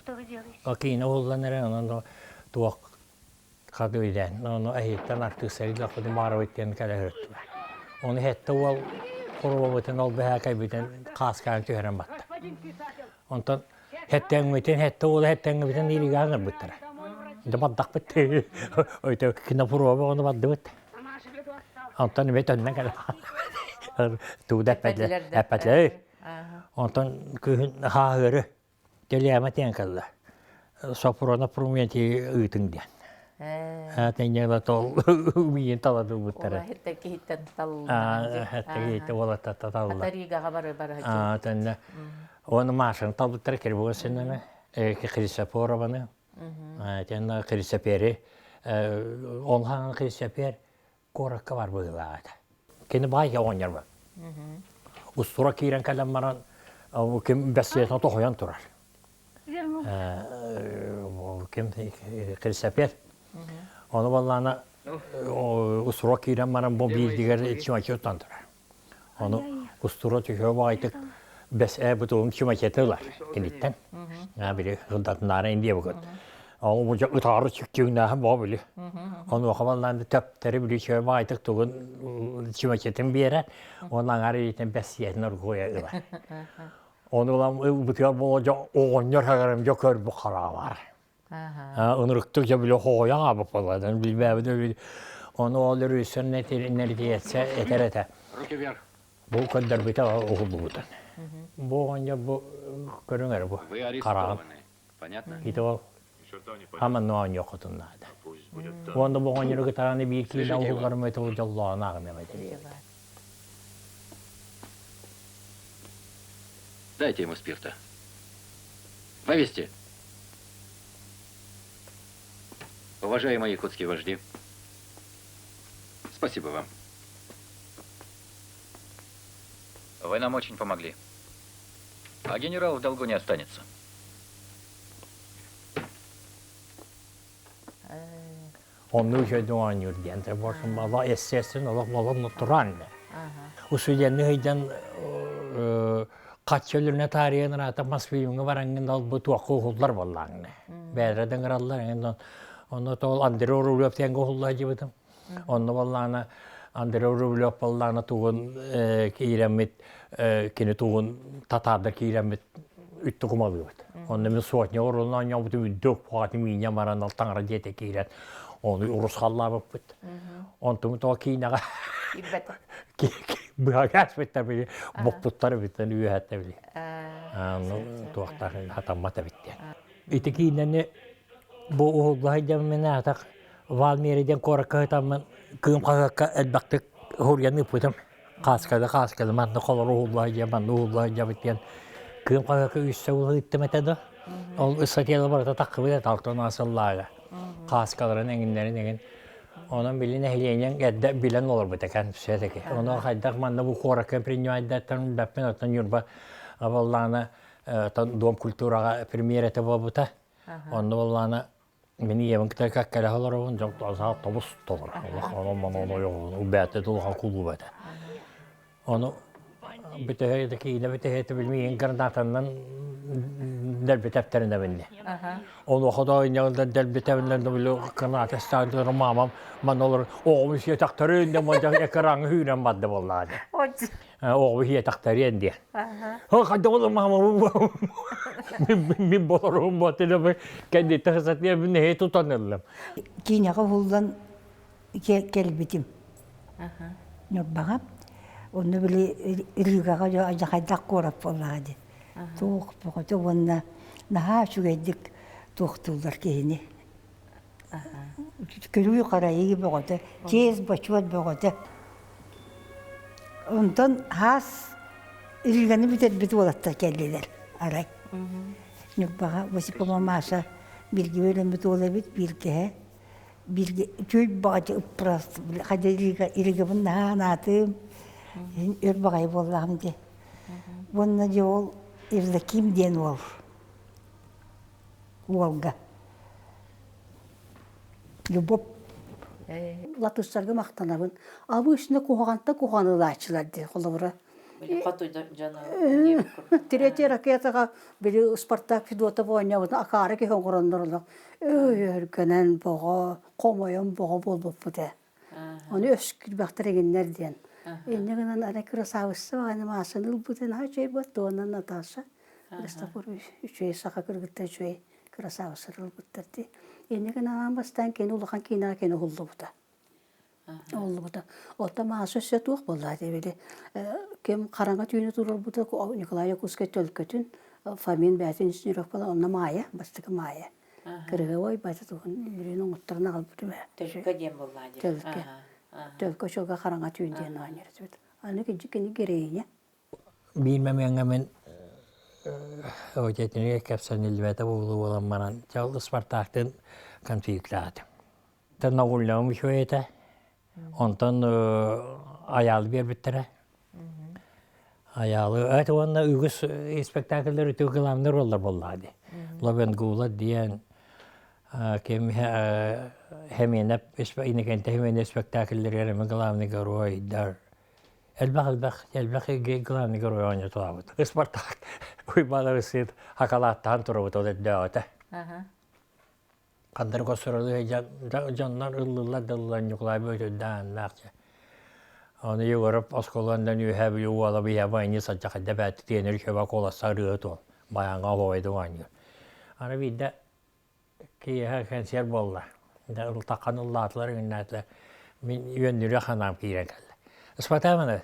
киинэ уһуллан эрэ онон туох хадыйдан ону эһиттэн артыыстары лаппыты маарабыт диэн кэлэ сырыттылар ону иһэттэ уол хоруобутун ол бэһээкэйбитин хааскаан түһэрэн батта онтон Хэттэҥмитин, хэтте уола хэттэҥмитин иригаан ырбыттара. Дьэ бардахпыт өйтө кинопуруоба ону бардыбыт. Онтон үбэ төннөн кэлэ тугу да эппэтилэр эппэтилэр. Онтон күһүн хааһыары телеама тиэн кэллэ. Сопрона прументи ыытыҥ диэн. Тэнньэла тол миин таладылбыттара. Хэтте киһиттэн талылла. Хэтте киһиттэн уолаттата талла. Атаригаҕа бары бары. Тэннэ Уонна Машаны талбыттара Кирбогосинаны, Христофорованы, итиэннэ Хрисопери, ол хаҥан Хрисопер куоракка бар быһыылаах этэ. Кини баай оҕонньор бар. Устура киирэн кэлэн баран, ким бэссиэтин тохойон турар. Ким Хрисопер. Ону баллаана устура киирэн баран бу биирдигэр чумачы уттан турар. Ону устура түһүө баҕайытык бэс ээ бутугум чумачеты ылар киниттэн. Аа били ылдатынаара индия букут. Ол бу ытаары чүктүүннээһин боо били. Онуоха баллаан төптэри били чөй баҕайытык тугун чумачетын биэрэр. Уонна аҥаар илиитин бэссиэтин оргуйа ылар. Ону ылан ылбытыгар буола дьо оҕонньор хагарым дьо көрбүт хараалар. Ынырыктык дьэ били хоһуйан аабыт буолла билбээбит өлүү ону ол өрүссэн нэритиэсэ этэр этэ бу көрдөрбүтэ уһуллубута бу оҕонньор бу көрүҥ эрэ бу хараҕын ити ол хаман оонньуоххутун наада уонна бу оҕонньору кытараны биир киилэ уһулларым этэ ол дьоллоон ааҕыныам этэ Дайте ему спирта. Вывести. Уважаемые якутские вожди, спасибо вам. Вы нам очень помогли. А генерал в долгу не останется. Онну үчүгэйдик оонньуур диэн больше мало естественно олох олох натурально. Усуйаны ыйдан хачча өлүнэ таарыйан ыраата Мосфильмҥа бараҥҥын албы туохха уһуллар буоллааҥны. Бэйэлэрэ да ыҥыраллар эҥин онно тоол Андрей Рублев диэн уһулла сылдьыбытым. Онно буоллаҕына Андрей Рублев буоллаҕына тугун киирэммит кини тугун татаардар киирэммит үттү кумалыыбыт. Онно мин сотня оруолун оонньообутум үрдүк уһаатын миинньэн баран ол таҥара дьиэтэ киирэн ону урусхаллаабыппыт. Онтум тоҕо киинэҕэ быһа кээспиттэр били боппуттар эбиттэн үөһэттэ били. Ну туохтар хатаммат эбит диэн. Ити киинэни бу уһуллаһай дьаммын аатах Валмери диэн куоракка сытаммын кыым хаһыакка элбэхтик уһуруйан ыыппытым. Хааскада хааскада манна холор уһуллаа дьэ манна уһуллаа дьэбит диэн кыым хаһыакка үссэ ыыттым этэ да. Ол ыстатыйала барыта таххыбыт этэ алтан сыллааҕы. Хааскаларын эҥиннэрин эҥин. Онон били нэһилиэнньэҥ эрдэ билэн олорбут экен все-таки. Ону хайдах манна бу куоракка принимайдаттан бэппин оттон Ньурба буоллаҕына дом культураҕа премьерата буолбута. Онно буоллаҕына Мин ийэбин кытары кэккэлэһэ олоробун, дьон тобус толору. Олох бэйэтэ улахан кулууба этэ. Ону бүтэһэ киинэ бүтэһэ билмиин гранатаннан дэлби тэптэринэбинни. Онуоха да инньэ дэлби тэбиннэн граната ыстаан мамам манна олор оҕом сиэтэхтэрин де экраҥҥа хүүрэн барда буоллаҕа оҕо иһиэтэхтэриэн диэн. Хайда ол маама мин болоруум буотилы кэнниттэн сатыа мин эһи тутан ыллым. Киинэҕэ уһуллан кэлбитим. Ньурбаҕа. Онно били Ригаҕа дьахайдах куорат буоллаҕа дии. Туох бөҕөтө уонна наһаа үчүгэйдик туохтууллар киһини. Көрүү-харайыы бөҕөтө, чиэс-бочуот бөҕөтө. Онтон хаас Рииганы бүтэрбит уолаттар кэллилэр арай. Ньурбаҕа Осипова Маша бииргэ үөрэммит уол эбит, бииргэһэ. Бииргэ үчүгэй баҕайы ыппырас хайда илигибин наһаа анаатым. Өр баҕайы буоллаҕым дии. Уонна дьэ ол Евдоким диэн уол уолга Любовь Латыштарга махтанабын. Обычно куһаҕанта куһаҕан ылааччылар дии холобура. Хоту дьоно диэбит курдук. Третий ракетаҕа били Спартак Федотов оонньообутун акаары киһи оҥороннор олох өйөргөнөн боҕо, хомойон боҕо буолбуппут ээ. Ону өскүрбэхтэр игиннэр диэн. Инньэ гынан ара кырасаабысса баҕайы маасаны ылбытын наһаа үчүгэй буолла уонна Наташа Христофор үчүгэй саха кыргыттар үчүгэй кырасаабыссар ылбыттар дии. Инньэ гынан аан бастаан кини улахан киинэҕэ кини уһуллубута. Уһуллубута. Оттон Мааса өссө туох буолла били ким хараҥа түүнү туруорбута Николай Якутскай төлкөтүн Фомин бэйэтин үс буолан онно Маайа, бастакы Маайа. Кырыһыой бата туһун бүрүн оҥотторон аҕалбытым ээ. Төлкө диэн буоллаа дии. Төлкө. Төлкө чолга хараҥа түүн диэн оонньуур этибит. Аны кини героиня. Биир мэмиэҥҥэ мин отетинигэ кэпсэниллибэтэ буолуу буолан баран, чал Спартактын конфликтаатым. Нагульнавым үчүгэй этэ. Онтон Айаалы биэрбиттэрэ. Айаалы эт уонна үгүс спектакльлэр үтүө главный роллар буоллаҕа дии. Ловенгула диэн ким Хемиэнэп Иннокентий Хемиэнэп спектакльлэригэр эмэ главный геройдар элбэх элбэх элбэх главный герой оонньотулаабыт. Спартак Уйбаан Арысыын хакалааттаан турабыт ол эрдээҕитэ. Ханнары көрсөрөлүү дьоннор ыллыыллар да ыллылар Ньукулай Бүөтүрдээх дьэ. Ону Егоров оскуоланан үөһээ Бүлүү уола биһиэхэ айныы садьахайда бэт тиэнэр үчүгэй куоластаах ырыа туол байааҥҥа олоойдук оонньуур. Аны биирдэ киэһэ кэнсиэр буолла. Ылтаххан ыллаатылар иҥнээтилэр. Мин үөннүрүөх санаам киирэн кэллэ. Ыспатаамана,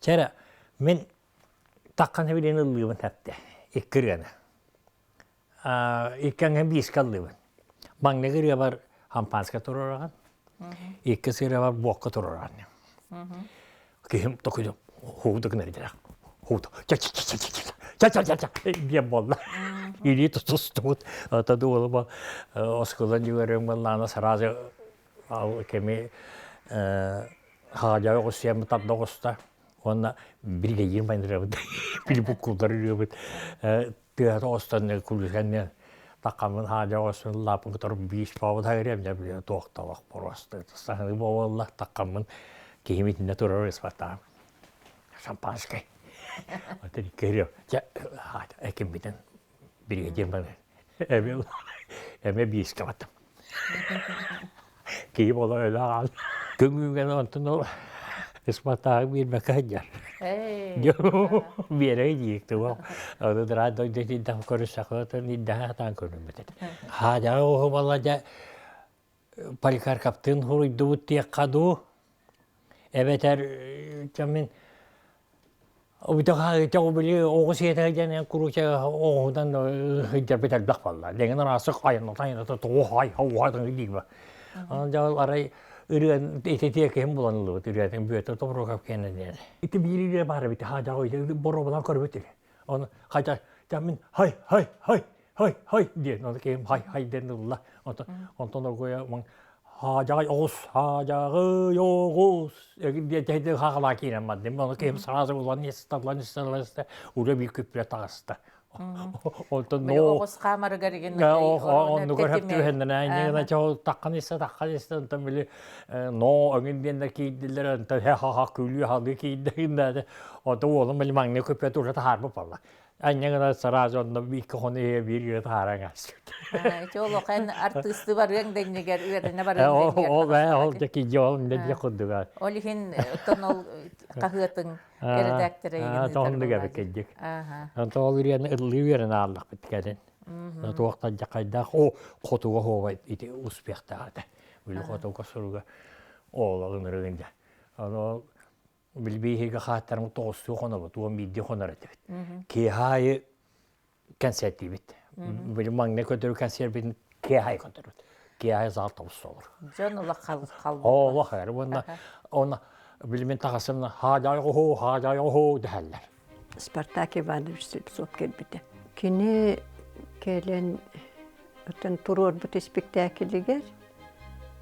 чэ эрэ, мин таххан билин ыллыыбын эттэ. Икки ырыаны. Икки биискэ ыллыыбын. Маҥнайгы ырыабар хампааска туруораҕын, иккис ырыабар буокка туруораҕын. Киһим токуйдум хууда гынар идэлэх. Хууда ча-ча-ча-ча-ча диэн буолла. Илии тутустубут. Оттон уолума оскуолан үөрүм буоллаҕына сразу ал кеми хаадьа оҕус тарда оҕуста. Уонна биригэйиин байындырабыт, билбуккулдар ырыабыт тыаһа оҕустан күлүкэннэ таххаммын хаадьа оҕустун лааппын кытары биис баабыт хаһырыам дьэ били туох да олох боруоста саһыны буолла таххаммын киһим итиннэ турар ыспаттаам шампанскай отын көрүө дьэ экиммитин биригэдьиэн баны эми эми биискэ баттым Киһи буола өлө хаал. Көҥүүгэн онтон ол Ыспатааҕы биэрбэккэ сылдьар. Биэрэ диик туох. Ону дыраат дойду итинтэн көрүсэхэ ирдэһэ сатаан көрүммүт этэ. Хаадьаҕа оһу балла дьэ Поликарповтыын хуруйдубут диэххэ дуу эбэтэр мин Били оҕус сиэтэ диэн куруча оҕуһунан сылдьарбыт элбэх буолла. Дэгин араасык айанната айаната тоҕо хай хай диир Онон дьэ арай ырыан ити киһим булан ыллыбыт ырыатын Бүөтүр Тобуруков киэнэ диэн. Ити биир ырыа баар эбит хаадьаҕа боруобалаан көрбүт үһү. Ону хайда мин хай хай хай хай хай диэн ону киһим хай хай диэн ылла. Онтон оргуйа Хаадьаҕай оҕус, хаадьаҕый оҕус диэн хаалаа киирэн бардым. Ону киһим сразу булан исталлан исталлан истэ, уже биир күппүрэ таҕыста. Онтон Били оҕус хаамарыгар игин оннугар хөп түһэннэн таххан истэ таххан истэ онтон били ноо өҥүн диэннэр киирдилэр онтон хэ ха ха күлүү халыы киирдэ онтон уолум били маҥнай күппүрэ тура таһаарбыт буолла Анньа гына сразу онно икки хону иһэ биир гына таһааран ааспыт. Ити ол эн артыысты барыаҥ да иннигэр үөрэнэ барыаҥ да иннигэр Ол ээ ол дьэ киджи ол иннэ дьэ курдуга. Ол иһин оттон ол хаһыатыҥ эрэдээктэрэ игин Тоһуннук эбит кэлдик. Онтон ол үрэни ыллыы үөрэн ааллахпыт кэлин. Туохтан дьакайдаах о хотуга хообай ити успехтаах этэ. Били хотуга суруга оол ынырыгын дьэ. Ону Билбииһигэ хааттарым тоҕустуу хонобут, уон биирдии хонор этибит. Киэһэ аайы кэнсиэртиибит. Били маҥнай көрдөрүү кэнсиэрбитин киэһэ аайы көрдөрөбүт. Киэһэ аайы зал тобус олор. Дьон олох хал хал Олох эр уонна уонна били мин таҕасым хаадьай оһоо хаадьай оһоо дэһэллэр. Спартак Иванович Слепцов кэлбитэ. Кини кэлэн оттон туруорбут испиктээкилигэр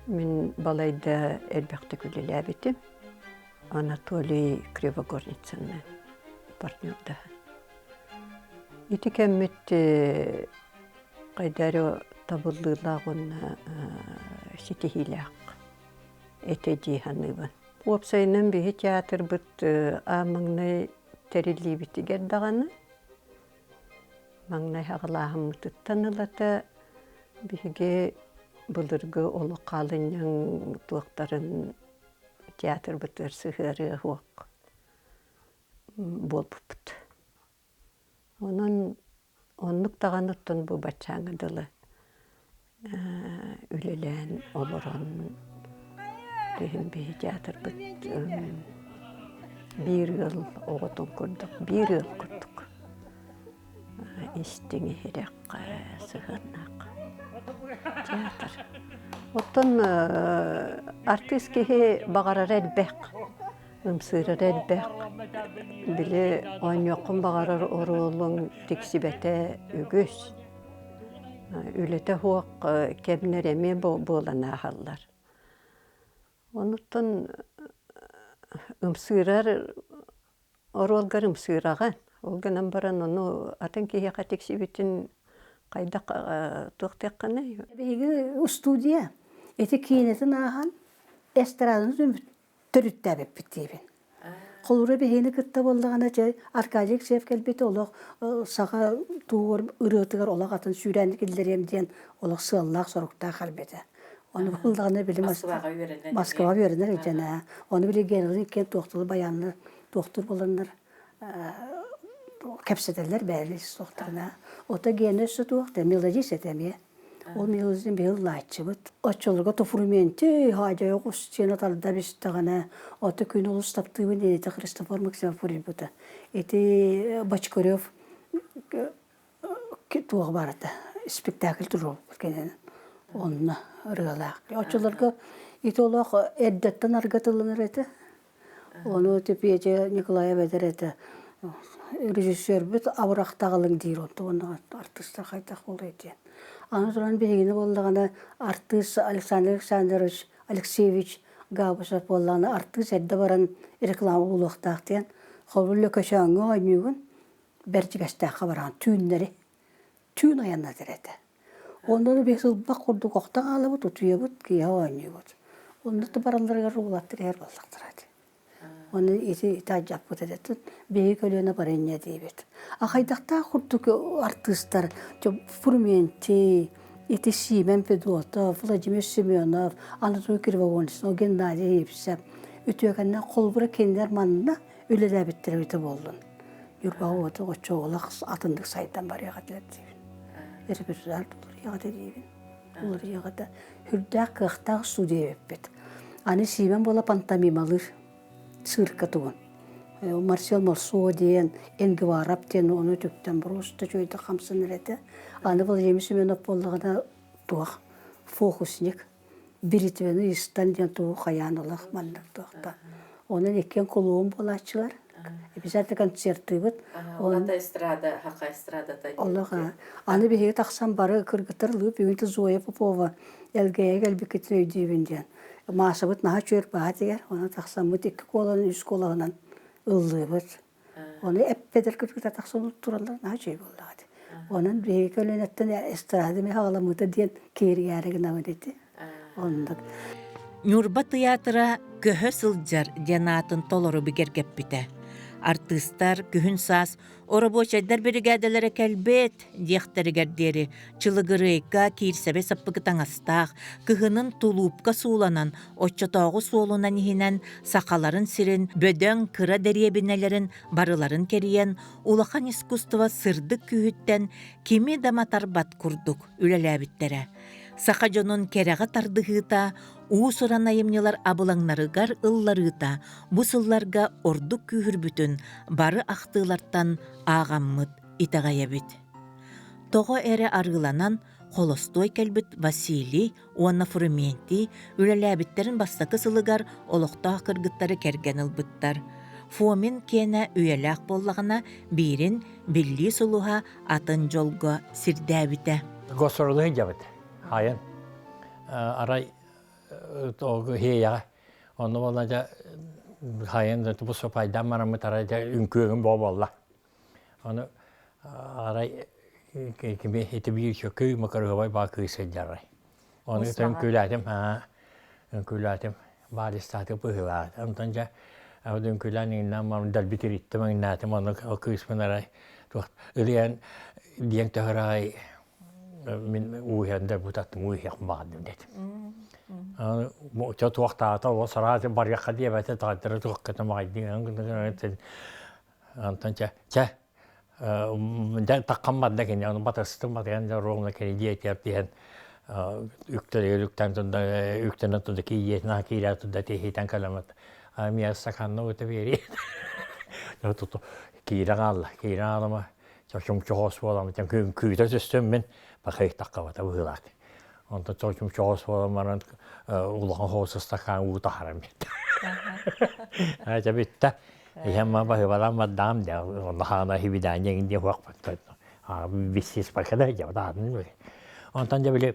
мин балайда элбэхтик үлэлээбитим. Анатолий Кривогорницынны партнердаһан. Ити кэммит хайдары табыллыылаах уонна ситиһиилээх этэ дии саныыбын. Уопсайынан биһи театрбыт аан маҥнай тэриллиибитигэр даҕаны маҥнай аҕылааһыммытыттан ылата биһиги былыргы олох хаалынньаҥ туохтарын театрбытыгар сыһыарыа суох буолбуппут. Онон оннук даҕаны оттон бу баччааҥҥа дылы үлэлээн олорон иһин биһи театрбыт биир ыал оҕотун курдук, биир ыал курдук истиҥ иһирэххэ сыһыаннаах театр. Оттон артыыс киһи баҕарара элбэх, ымсыырара элбэх. Били оонньуоххун баҕарар оруолуҥ тиксибэтэ үгүс. Үлэтэ суох кэмнэр эмиэ буолан ааһаллар. Онуттан ымсыырар оруолгар ымсыыраҕын. Ол гынан баран ону атын киһиэхэ тиксибитин хайдах туохтуохханый? Биһиги устуудьуйа ити киинэтин ааһан эстраданы төрүттээбиппит диибин. Холобура биһигини кытта буоллаҕына чэ Аркадий Алексеев кэлбит олох саха тугугар ырыатыгар олох атын сүүрээн киллэриэм диэн олох сыаллаах-соруктаах кэлбитэ. Ону буоллаҕына били Москваҕа үөрэнэр Москваҕа үөрэнэр илдьэн Ону били Генрин иккиэн туохтуур баяннар туохтуур буоланнар кэпсэтэллэр бэйэлэр суохтарына. Ото Гена өссө туох да мелодист этэ эмиэ. Ол мелодизм биһи ыллааччыбыт. Оччолорго Туфрументи хаадьайа сиэнэ тарда бистэҕинэ, ото күн олус таптыыбын диэн ити Христофор Максимов суруйбута. Ити Бочкарев туох барыта спектакль туруорбут кэнэн онно ырыалаах. Оччолорго ити олох эрдэттэн аргатылланар этэ. Ону Петя Николаев этэр этэ, режиссербүт абырахтаҕылыҥ диир онто уонна артыыстар хайдах буолуой диэн. Аны туран биһигини буоллаҕына артыыс Александр Александрович Алексеевич Габышев буоллаҕына артыыс эрдэ баран реклама буолуохтаах диэн холобур Лөкөчөөҥҥө оонньуугун Бэрдьигэстээххэ бараҕын түүннэри түүн айаннатар этэ. Онно биир сылбах курдук охто хаалабыт, утуйабыт, киэһэ оонньуубут. Онно да баралларыгар уолаттар иһэр буоллахтара ити. Ону ити таадьаппыт этэ. Биһиги көлүөнэ бары инньэ диибит. А хайдахтаах курдук артыыстар Фрументий, ити Симэн Федотов, Владимир Семенов, Анатолий Кривогорницын, Геннадий Епсев үтүөкэннээх холобура кинилэр манна үлэлээбиттэрэ эбитэ буоллун. Ньурбаҕа уоту оччоҕолох атыннык сайдан барыаҕа этилэр диибин. Репертуар уларыйыаҕа этэ диибин. Уларыйыаҕа этэ. Сүрдээх кыахтаах студия эбиппит. Аны Сиимэн буола пантомималыыр цирка тугун. Марсел Морсуо диэн, Энгварап диэн ону үтүктэн просто үчүгэйдик хамсанар этэ. Аны Владимир Семенов буоллаҕына туох фокусник Бритваны истан диэн тугу хайаан олох маннык туохта. Онон иккиэн кулуун буолааччылар. Обязательно концертыыбыт. Ол эстрада, хака эстрадата. Олох аны биһиги тахсан бары кыргыттар ылыы бүгүн Зоя Попова Элгээйи кэлбиккитин өйдүүбүн диэн. Маасабыт наһаа чүөр баһа тигэр. Онон тахсаммыт икки куоланан, үс куолаһынан ыллыыбыт. Ону эппэтэр кыргыта тахсан тураллар наһаа үчүгэй буоллаҕа ити. Онон биһиги көлүөнэттэн эстрада эмиэ хаҕаламмыта диэн кииргээри гынабын ити. Оннук. Ньурба тыйаатыра көһө сылдьар диэн аатын толору бигэргэппитэ. Артыыстар күһүн-саас оробуочайдар биригээдэлэрэ кэлбит диэхтэригэр диэри чылыгырыайка киирсэбэ саппыкы таҥастаах, кыһынын тулуупка сууланан, оччотооҕу суолунан иһинэн сахаларын сирин бөдөҥ кыра дэриэбинэлэрин барыларын кэрийэн, улахан искусство сырдык күүһүттэн кими да матарбат курдук үлэлээбиттэрэ. Саха дьонун кэрэҕэ тардыһыыта, уус-уран айымньылар абылаҥнарыгар ылларыыта бу сылларга ордук күүһүрбүтүн бары ахтыылартан ааҕаммыт итэҕэйэбит. Тоҕо эрэ арыыланан холостуой кэлбит Василий уонна Фрументий үлэлээбиттэрин бастакы сылыгар олохтоох кыргыттары кэргэн ылбыттар. Фомин киэнэ үйэлээх буоллаҕына, биирин биллии сулуһа атын дьолго сирдээбитэ. Госролу сылдьабыт. Хайан арай хиэйэҕэ онно буолла дьэ хайан да тубу сопайдаан бараммыт арай дьэ үҥкүөгүм боо буолла. Ону арай кими ити биир чөкүй макарыһабай баа кыыс сылдьарай. Ону үҥкүүлээтим, үҥкүүлээтим, баалистааты быһыылаат. Онтон дьэ үҥкүүлээн иҥнээн баран дэлби тириттим, иҥнээтим, ону кыыспын арай туох ылыйан диэн төһөрөй мин ууһан да бутаттым ууһуох баҕардым дэтим. Чо туохтаата ол сарааты барыахха диэбэтэ таҕайдара туохката маҕайдыҥ Онтон чэ, чэ, дьэ таххан барда кини, ону батыстым батыйан дьэ ровно кини дьиэтигэр тиһэн үктэлигэр үктэн турда, үктэнэн турда киийиэтин аха киирэ турда тиһиитэн кэлэммит. Миэ стаканна ута биэрии. Туту киирэ хаалла, киирэ хаалама чочум чоҕос буоламмыт күүтэ түстүм мин бакый таххабата быһыылаах. Онтон чочум чоҕос буолан баран улахан хоос стакан уу таһаран биэрдэ. Чэ бүттэ. Иһэн баһыбалаан бардаам дэ онно хаана хибидаанньа иҥин диэн хуахпат биссиспакада дьабатаатын онтон дьэ били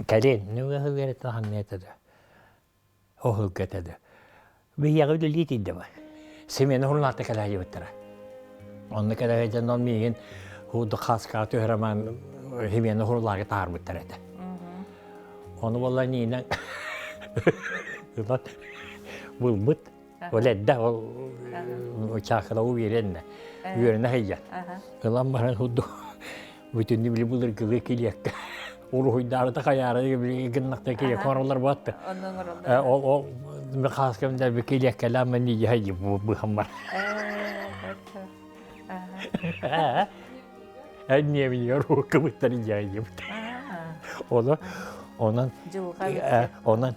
кэлин нүгэһүгэрэтэ ханныата да оһуггата да биһиэҕэ үлэлии тиийдэ ба семена хурнаата кэлээйибиттара онно кэлээйдэн он миигин хууду хаскаа түһэраман химена хурлааga таарбыттар этэ ону буолла ниинэн ылан булбут Ол эрдэ ол чаакыра үөрэннэ. Үөрэнэ сылдьан. Ылан баран курдук бүтүннүү били былыргылыы килиэккэ уруһуйдаары да хайаары гыннахта килиэк оҥороллор буолатта. Ол ол хаас кэмдэ би килиэккэлээн мен ийэ быһам бар. Энниэбин рууккабыттар ийэ Оны онон онон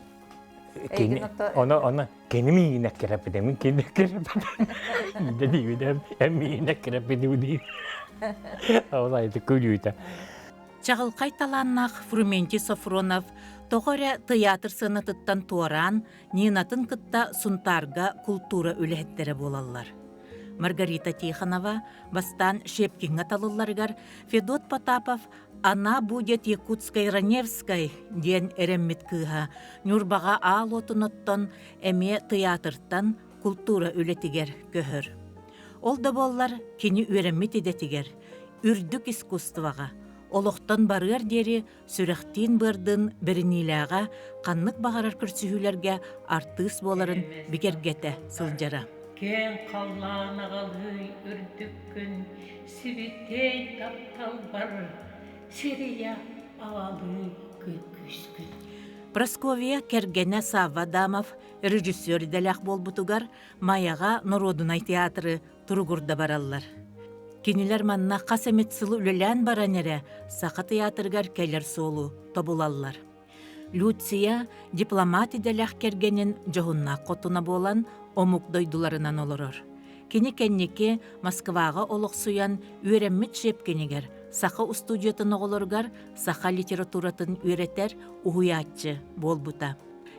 кини оно оно кини миигин эккирэппитэ мин кини эккирэппитэ диибин эн миигин эккирэппитим дии ол айты күлүүтэ Чаҕылхай талааннаах Фрументий Софронов тоҕо эрэ тыйаатыр сыанатыттан туораан Нинатын кытта Сунтаарга култуура үлэһиттэрэ буолаллар. Маргарита Тихонова бастаан Щепкиҥҥа талылларыгар Федот Потапов «Она будет Якутской Раневской» диэн эрэммит кыыһа Ньурбаҕа аал уотун оттон эмиэ тыйаатыртан култуура үлэтигэр көһөр. Ол да буоллар кини үөрэммит идэтигэр, үрдүк искусствоҕа, олохтон барыар диэри сүрэхтиин-быардыын бэриниилээҕэ ханнык баҕарар көрсүһүүлэргэ артыыс буоларын бигэргэтэ сылдьара. Киэҥ халлаан аҕалыы үрдүккүн сибитиэй тапталбар сирийэ аҕалыы күүскүн. Прасковья кэргэнэ Савва Адамов режиссер идэлээх буолбутугар Майаҕа норуодунай театры туругурда бараллар. Кинилэр манна хас эмит сыл үлэлээн баран эрэ Саха тыйаатырыгар кэлэр суолу тобулаллар. Люция дипломат идэлээх кэргэнин дьоһуннаах хотуна буолан омук дойдуларынан олорор. Кини кэнники Москваҕа олохсуйан үөрэммит Щепкинигэр саха устудьуйатын оҕолоругар саха литературатын үөрэтэр уһуйааччы буолбута.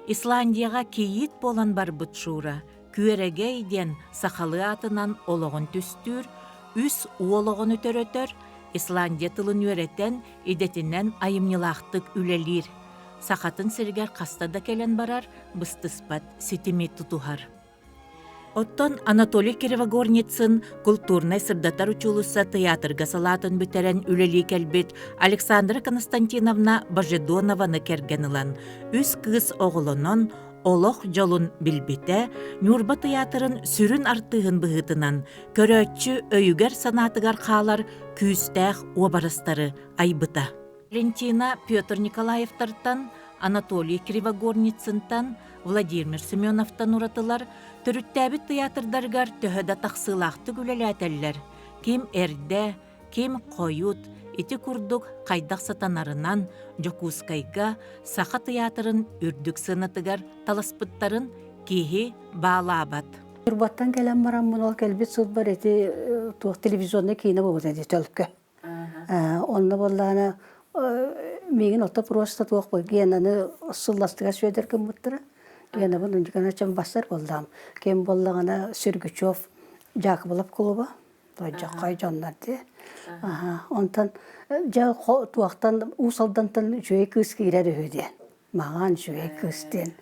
Исландияҕа кийиит буолан барбыт Шура Күөрэгэй диэн сахалыы аатынан олоҕун түстүүр, үс уол оҕону төрөтөр, Исландия тылын үөрэтэн, идэтинэн айымньылаахтык үлэлиир. Сахатын сиригэр хаста да кэлэн барар, быстыспат ситими тутуһар. Оттон Анатолий Кривогорницын култуурнай-сырдатар учуулусса тыйаатырга салаатын бүтэрэн үлэлии кэлбит Александра Константиновна Божедонованы кэргэн ылан, үс кыыс оҕолонон, олох дьолун билбитэ, Ньурба тыйаатырын сүрүн артыыһын быһыытынан көрөөччү өйүгэр-санаатыгар хаалар күүстээх уобарастары айбыта. Валентина Петр Николаевтартан, Анатолий Кривогорницынтан, Владимир Семеновтан уратылар төрүттээбит тыйаатырдарыгар төһө да тахсыылаахтык үлэлээтэллэр, ким эрдэ, ким хойут ити курдук хайдах сатанарынан Дьокуускайга Саха тыйаатырын үрдүк сыанатыгар таласпыттарын киһи баалаабат. Ньурбаттан кэлэн бараммын ол кэлбит сылбар ити туох телевизионнай киинэ буолбута ити төлкө. Онно буоллаҕына миигин ото просто туох Генаны сылластыга Сүөдэр гыммыттара. Генабын ундикана бассар буоллаҕым. Ким буоллаҕына Сергучев Дьаакыбылап кулуба. Дьоххой дьоннор дии. Онтон дьэ туохтан Уус Алдантан үчүгэй кыыс киирэр үһү диэн. Маҕан үчүгэй кыыс диэн.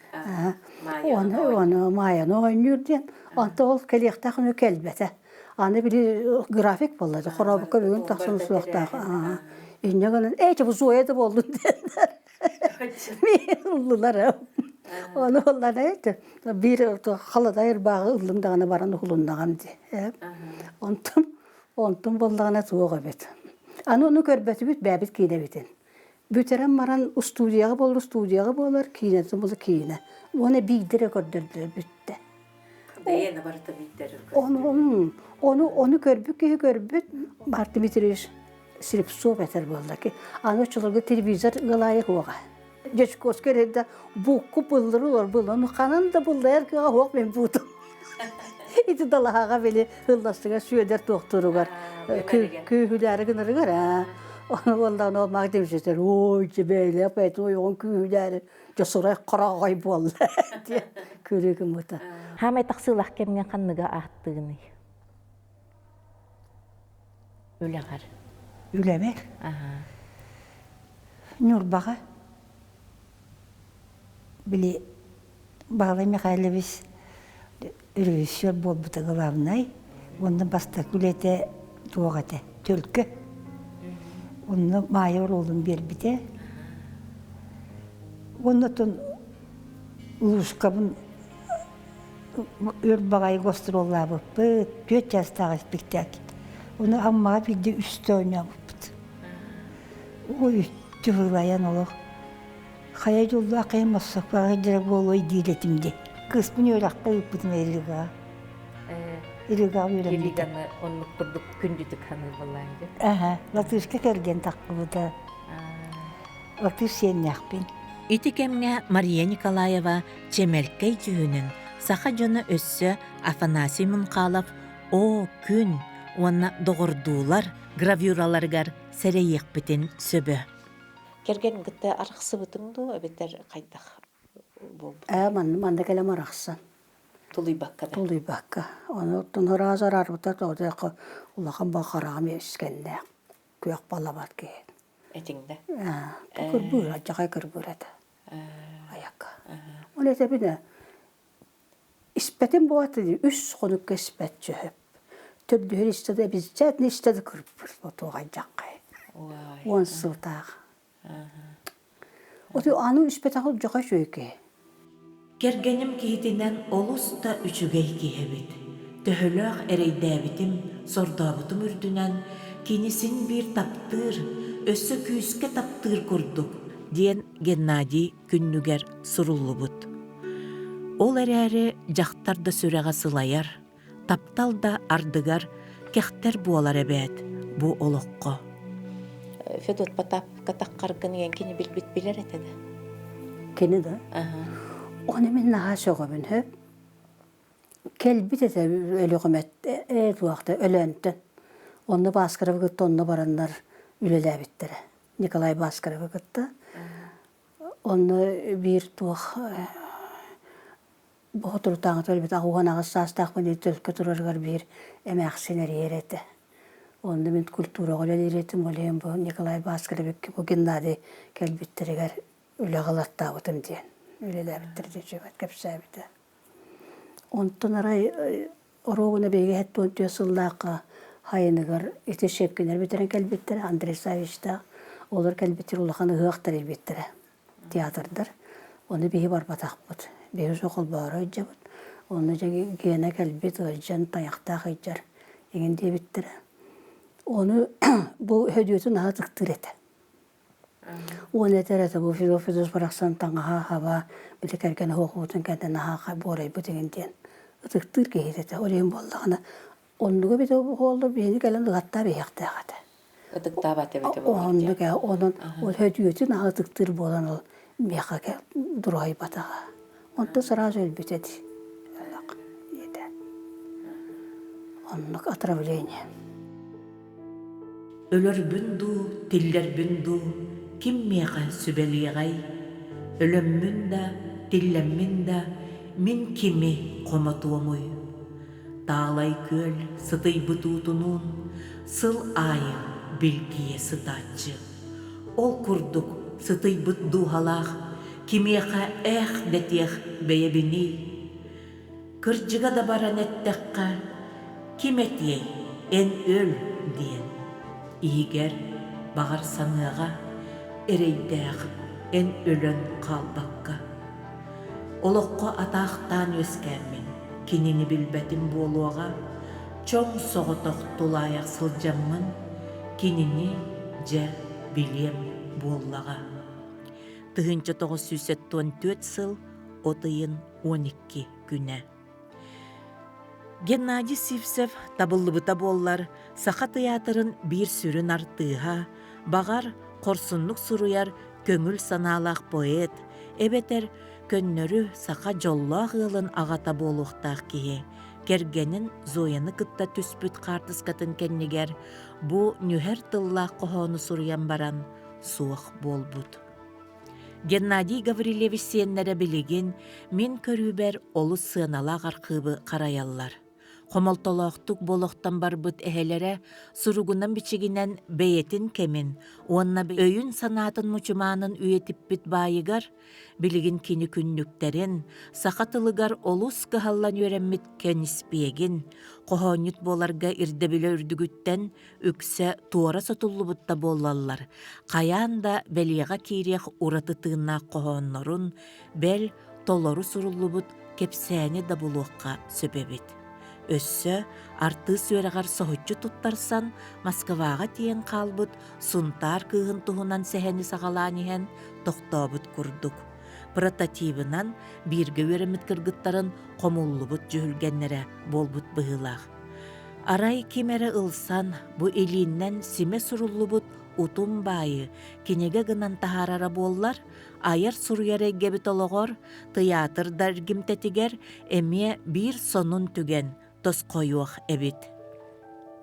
Ону ону Маайаны оонньуур диэн. Онто ол кэлиэхтээх үнү кэлбэтэ. Аны били график буолла хорообукка бүгүн тахсан суохтаах. Инньэ гынан ээ бу Зоя да буоллун диэннэр. Ыллылар. Ону ыллана эти биир халадай ырбааҕы ыллым даҕаны баран уһулуннаҕым дии. Онтум онтум буоллаҕына туох эбит. Аны ону көрбөтүбүт бэйэбит киинэбитин. Бүтэрэн баран устуудьуйаҕа буолар устуудьуйаҕа буолар, киинэтин буолар киинэ. Уонна биирдэ эрэ көрдөрдүлэр бүттэ. Бэйэни барыта биирдэ Ону, ону, ону көрбүт киһи көрбүт. Март Дмитриевич Слепцов этэр буолла ки. Аны оччолорго телевизор ыалаайы суоҕа. Дьячковскай эрдэ букку пыллыры олор был. Ону ханан да буллайар кыаҕа суох мен буутум. Ити далаһаҕа били ылластыга Сүөдэр туохтууругар күүһүлээри гынарыгар аа. Ону буоллаҕына ол Марк Дмитриевич ой дьэбээлээх бэйэтин ойоҕун күүһүлээри дьэ сурай хороҕой буолла диэн күлүү гыммыта. Хаамай тахсыылаах кэмҥэ ханныга ааттыыный? Үлэҕэр. Үлэбэр? Ньурбаҕа. Били Баһылай Михайлович режиссер буолбута главнай. Уонна бастакы үлэтэ туох этэ? Төлкө. Онно Маайа оруолун биэрбитэ. Уонна оттон Лушкабын өр баҕайы гастроллаабыппыт, түөрт чаастаах испиктээк. Ону Аммаҕа биирдэ үстэ оонньообуппут. Ой, үттү олох. Хайа дьоллоох хайа Москваҕа дьара буолуой диир этим дии. Кыыспын үөрэххэ ыыппытым Ригаҕа. Ригаҕа үөрэммитим. Риганы оннук курдук күндүтүк саныыр буоллаан дии. Аха, латышка кэргэн таххыбыта. Латыш сиэннээхпин. Ити кэмҥэ Мария Николаева чэмэлкэй дьүһүнүн саха дьоно өссө Афанасий Мунхалов «Оо, күн» уонна «Доҕордуулар» гравюраларыгар сэрэйиэхпитин сөбө. Кэргэн кытта арахсыбытыҥ дуу эбэтэр хайдах буолбут? Ээ, манна манна кэлэн арахсан. Тулуйбакка да? Тулуйбакка. Ону оттон ыраас араарбыта тоҕо улахан баҕараҕым искэннээх күөх балабат киһи. Этиҥ да? Ээ, кырбыыр, алдьархай кырбыыр этэ. Айакка. Ол этэбинэ испэтим буолата дии, үс хонукка испэт чөһөп. Төрдүһүн истэ да обязательно истэ да кырбыр отуох алдьархай. Уон сылтаах. Оту аны испэтэҕи дьоҕо үчүгэй киһи. Кэргэним киһитинэн олус да үчүгэй киһи эбит. Төһөлөөх эрэйдээбитим, сордообутум үрдүнэн, кини син биир таптыыр, өссө күүскэ таптыыр курдук, диэн Геннадий күннүгэр суруллубут. Ол эрээри дьахтар да сүрэҕэ сылайар, таптал да ардыгар кэхтэр буолар эбээт бу олоххо. Федот Потапка таххаргын ийэн кини билбит билэр этэ да? Кини да? Оны мин наһаа сөҕөбүн хөп. Кэлбит этэ Өлүөхүмэт ээ туохта Өлөөнтөн. Онно Баскаровы кытта онно бараннар үлэлээбиттэрэ. Николай Баскаровы кытта. Онно биир туох Боотурутааҕыта өлбүт 88 саастаахпын дии төлкө турарыгар биир эмээхсин эрийэр этэ. Онно мин культураҕа үлэлиир этим, ол иһин бу Николай Баскаревикка бу Геннадий кэлбиттэригэр үлэҕэ ылаттаабытым диэн үлэлээбиттэр диэн кэпсээбитэ. Онтон арай оруобуна биһиги 74 сыллаахха хайыныгар ити Щепкиннэр бүтэрэн кэлбиттэрэ, Андрей Савичтаах. Олор кэлбиттэр улахан ыһыах тэрийбиттэрэ. театрдар. Ону биһи барбатахпыт. Биһи уже холбооро ыдьабыт. Онно дьэ Гена кэлбит, ыалдьан, тайахтаах ыйдьар иҥин диэбиттэрэ. Ону бу Хөдүөтү наһаа ытыктыыр этэ. Уон этэр этэ бу Федор Федорович барахсан таҥаһа хаба били кэргэнэ суох кэннэ наһаа буорайбыт иҥин диэн ытыктыыр киһи этэ. Ол иһин буоллаҕына Оннуга эбитэ буоллар биһини кэлэн ыһаттаан иһиэхтээх этэ. Ытыктаабат эбитэ буоллар. Оннук ээ, онон ол һөдүөтүн аһа ытыктыыр буолан ол миэхэ дуруһайбатаҕа. Онтон сразу өлбүтэ дии. Ийэтэ. Оннук отравление. Өлөрбүн дуу, тиллэрбин дуу ким миэхэ сүбэлиэҕэй? Өлөммүн да, тиллэммин да, мин кими хомотуомуй? Таалай күөл сытыйбыт уутунуун сыл аайы билгийэ сытааччы. Ол курдук сытыйбыт дууһалаах кимиэхэ ээх дэтиэх бэйэбиний? Кырдьыга да баран эттэххэ, ким этиэй, эн өл диэн. Иһигэр, баҕар саныаҕа, эрэйдээх эн өлөн хаалбакка. Олоххо атаахтаан үөскээммин, кинини билбэтим буолуоҕа, чоҥ соҕотох тулаайах сылдьаммын, кинини дьэ билиэм буоллаҕа. 1974 сыл от ыйын 12 күнэ. Геннадий Сивцев табыллыбыта буоллар, Саха тыйаатырын биир сүрүн артыыһа, баҕар, хорсуннук суруйар көҥүл санаалаах поэт, эбэтэр көннөрү саха дьоллоох ыалын аҕата буолуохтаах киһи, кэргэнин Зояны кытта түспүт хаартыскатын кэннигэр бу нүһэр тыллаах хоһоону суруйан баран суох буолбут. Геннадий Гаврильевич сиэннэрэ билигин мин көрүүбэр олус сыаналаах архыыбы харайаллар. Хомолтолоохтук болохтон барбыт эһэлэрэ суругунан-бичигинэн бэйэтин кэмин уонна өйүн-санаатын мучумаанын үйэтиппит баайыгар билигин кини күннүктэрин, саха тылыгар олус кыһаллан үөрэммит кэниспиэгин, хоһоонньут буоларга ирдэбилэ үрдүгүттэн үксэ туора сотуллубут да буоллаллар, хайаан да бэлиэҕэ киириэх ураты тыыннаах хоһооннорун, бэл, толору суруллубут кэпсээни да булуохха сөп эбит. Өссө артыыс үөрэҕэр соһуччу туттарсан, Москваҕа тиийэн хаалбыт Сунтаар кыыһын туһунан сэһэни саҕалаан иһэн тохтообут курдук. Прототибынан бииргэ үөрэммит кыргыттарын хомуллубут дьүһүлгэннэрэ буолбут быһыылаах. Арай ким эрэ ылсан, бу илииннэн симэ суруллубут утум баайы кинигэ гынан таһаарара буоллар, айар-суруйар эйгэбит олоҕор, тыйаатыр да эргимтэтигэр эмиэ биир сонун түгэн тосхойуох эбит.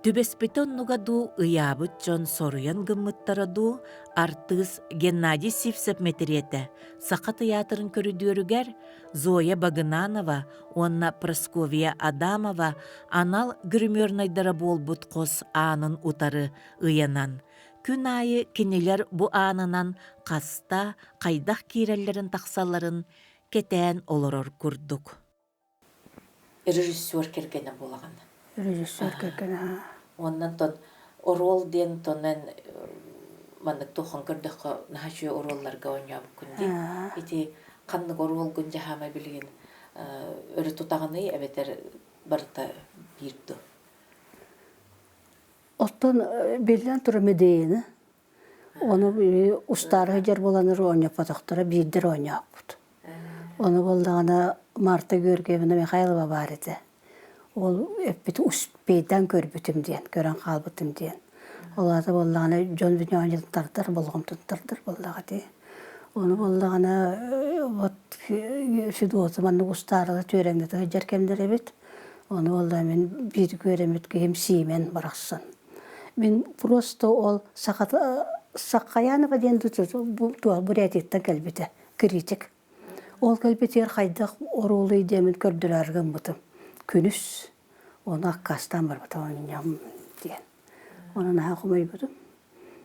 Түбэспитэ оннуга дуу, ыйаабыт дьон соруйан гыммыттара дуу, артыыс Геннадий Сивцев мэтириэтэ Саха тыйаатырын көрүдүөрүгэр Зоя Багынанова уонна Прасковья Адамова анал гримернайдара буолбут хос аанын утары ыйанан, күн аайы кинилэр бу аанынан хаста, хайдах киирэллэрин-тахсалларын кэтээн олорор курдук. Режиссер кэргэнэ буолаҕын. Режиссер кэргэнэ. Уонна тон оруол диэн тонен маннык туохан көрдөххө наһаа үчүгэй оруолларга оонньообуккун дии. Ити ханнык оруолгун дьаһаамай билигин өрө тутаҕыный эбэтэр барыта биир дуо? Оттон биллэн турар Медеяны Ону устаары сылдьар буоланнар оонньоппотохторо, биирдэр оонньооппут. Ону буоллаҕына Марта Георгиевна Михайлова баар этэ. Ол эппит успейдан көрбүтүм диэн, көрөн хаалбытым диэн. Ол аата буоллаҕына дьон бүтүн тардар, болҕомтотун тардар буоллаҕа дии. Ону буоллаҕына вот Федота маннык устаарыга түөрэҥнэтэ сылдьар кэмнэр эбит. Ону буолла мин бииргэ үөрэммит киһим Сиимэн барахсан. Мин просто ол Сахаянова диэн Бурятияттан кэлбитэ, критик. Ол кэлбитигэр хайдах оруолуй диэмин көрдөрөөр гыммытым. Күнүс ону аккаастаан барбытым оонньоом диэн. Ону наһаа хомойбутум.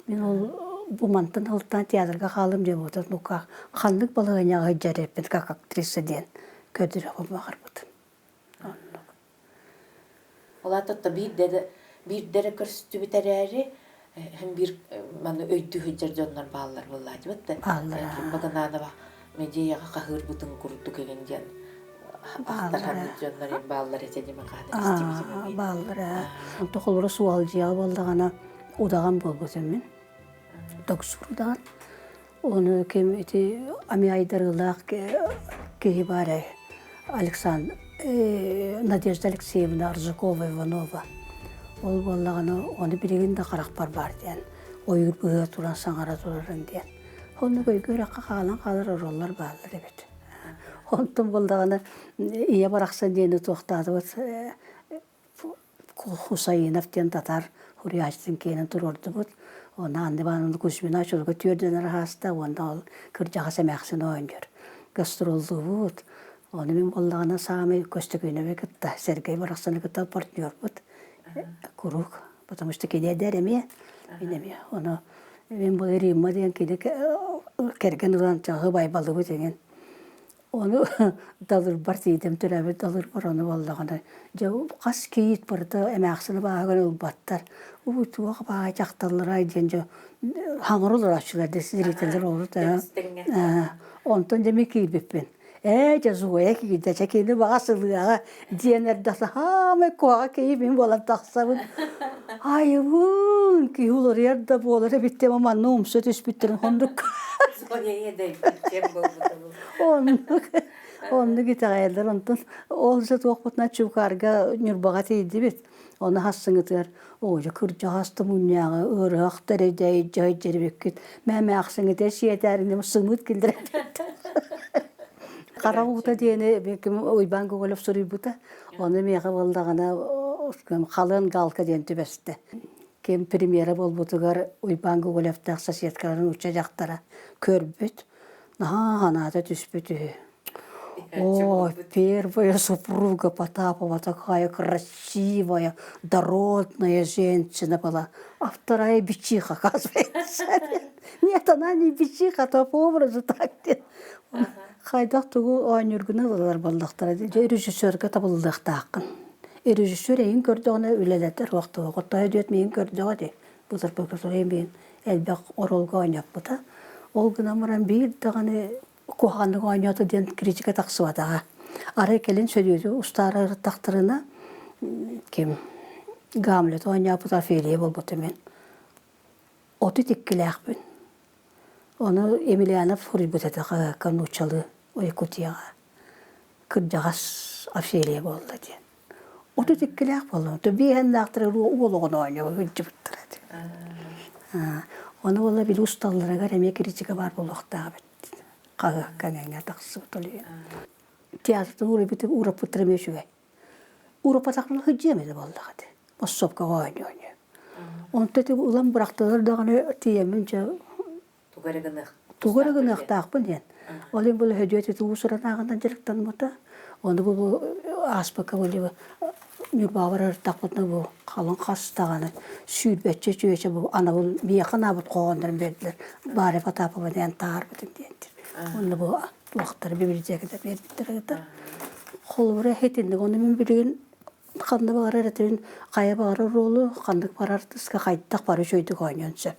Мин ол бу мантан ылтаан театрга хаалым диэн буолбутум. Ну-ка ханнык балаһыанньаҕа сылдьар эппин как актриса диэн көрдөрүөхпүн баҕарбытым. Оннук. Ол аата биирдэ биирдэ эрэ көрүстүбүт эрээри, һин биир маны өйдүү сылдьар дьоннор бааллар буоллаатыбыт да. Бааллар. Багананова медиаҕа хаһыырбытын курдук игин диэн ахтар ханнык дьоннор бааллар этэ диэн хаһан истибитим. Бааллар. Онто холоро суолдьуйаҕа буоллаҕына удаҕан буолбутум мин. Токсуурдаҕан. Ону ким ити ами айдарыылаах киһи баар ээ Александр Надежда Алексеевна Аржакова-Иванова. Ол буоллаҕына ону билигин да харахпар баар диэн ойуур быыһа туран саҥара турарын диэн. Оннук өйгө үрэххэ хаалан хаалар оруоллар бааллар эбит. Онтон буоллаҕына ийэ барахсан диэни туохтаатыбыт Хусаинов диэн татаар суруйааччытын киэнин туруордубут. Онно Анна Ивановна Кузьмина очолорго түөрдэнэр аһааста уонна ол кырдьаҕас эмээхсин оонньуур. Гастроллуубут. Ону мин буоллаҕына саамай Көстөкүүнэби кытта, Сергей барахсаны кытта партнербут куруук. Потому что кини эдэр эмиэ, мин эмиэ. Ону мин бу Римма диэн кини кэргэн ылан чаҕы байбалыбыт эҥин. Ону далырбар тиийдим, төрөөбүт далырбар ону буоллаҕына, дьэ хас кийиит барыта эмээхсини бааһыгар ылбаттар. Уу туох баай дьахталларай диэн дьэ хаҥыры олорооччулар дэ зрителлэр олорут Онтон дьэ мин киирбиппин. Ээ дьэ Зоя киирдэ, чэ кини баҕас ылыаҕа диэн эрдэхтэ хаамай куһаҕа киһи мин буолан тахсабын. Айыбын, киһи уларыйар да буолар эбит диэн манна умса түспүттэрин хоннук. Оннук, оннук итэҕэйэллэр. Онтон ол дьэ туохпутуна Чуукаарга Ньурбаҕа тиийдибит. Ону хассыҥытыгар оҕо кырдьаҕас да мунньааҕы ыарыһах да эрэйдээйи дьэһэйдэрибиккит мэмээхсиҥитэ сиэтээриним сымыыт киллэрэн Хара уута диэни Уйбаан Гоголев суруйбута. Ону миэхэ буоллаҕына халыан галка диэн түбэстэ. Ким премьера буолбутугар Уйбаан Гоголевтаах соседкаларын нуучча дьахтара көрбүт. Наһаа санаата түспүт үһү. О, первая супруга Потапова такая красивая, дородная женщина была, а вторая бичиха, оказывается. Нет, она не бичиха, то по образу так. Хайдах тугу оонньуургун ылалар буоллахтара. Дьэ, режиссерга табыллыахтааххын. Режиссер эйин көрдөҕүнэ үлэлэтэр уохтуох. Оттон өдүөт миин көрдөҕө дии. Былыр миин элбэх оруолга оонньоппута. Ол гынан баран биир даҕаны куһаҕаннык оонньоото диэн критика тахсыбатаҕа. Арай кэлин Сөдүөтү устаары ырыттахтарына ким Гамлет оонньооппут Офелия буолбута мин. 32-лээхпин. Ону Емельянов суруйбут этэ хаһыакка нууччалыы Якутияҕа. Кырдьаҕас Офелия буолла диэн. 32-лээх буолла. То биэһэннээхтэрэ уол оҕону оонньоо сылдьыбыттара этэ. Ону буолла били усталларыгар эмиэ критика баар буолуохтаах эбит. Хаһыакка эҥэҥҥэ тахсыбыт ол иһин. Театртан уураппыттара эмиэ үчүгэй. Уураппатахпына сылдьыам этэ буоллаҕа ити. Боссуопкаҕа оонньуу-оонньуу. Онто ити ылан бырахтылар даҕаны тиийэммин дьэ Тугу эрэ гыныах тугу эрэ гыныахтаахпын диэн. Ол иһин бу Һөдүөт ити уус-уран ааҕынан дьарыктаммыта. Ону бу ааспакка бу Ньурбаҕа барар бу халыҥ хас даҕаны сүүрбэччэ чүөчэ бу анабыл миэхэ анаабыт хоһооннорун биэрдилэр. Варя Потапова диэн таһаарбытым диэнтир. Онно бу туохтары библиотекада биэрбиттэр ыытар. Холобура итинник ону мин билигин ханна баҕарар этибин хайа баҕарар оруолу ханнык баҕарар артыыска хайдах бары үчүгэйдик оонньуон сөп.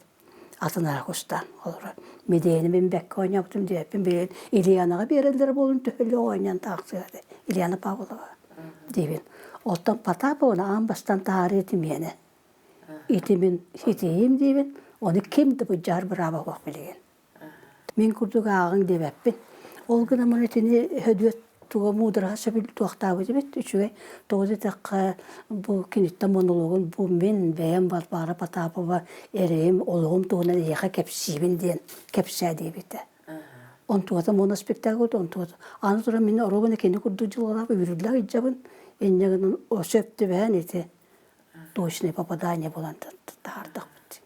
Атын аракустаан олорор. Медианы мин бэккэ оонньообутум диэппин билигин Ильянаҕа биэрэллэрэ буолун төһөлөөх оонньоон таахсыа этэ. Ильяна Павлова диибин. Оттон Потапованы аан бастаан таһаарыы этимиэнэ. Ити мин ситиһиим диибин, ону ким да быдьаар бырааба суох билигин. Мин курдук ааҕыҥ диэбэппин. Ол гынан баран итини Һөдүөт туга муудараһа сөбүл туохтаабыт эбит үчүгэй. Тоҕо диэтэххэ бу киниттэн монологун бу мин бэйэм Варвара Потапова эрэйим олоҕум туһунан эйиэхэ кэпсиибин диэн кэпсээ диэбитэ. Онтугата моноспектакль онтугата аны туран мин оруобуна кини курдук дьылҕалаах үөрүүлээх ыдьабын инньэ гынан сөп түбэһэн ити точное попадание буолан таһаардахпыт.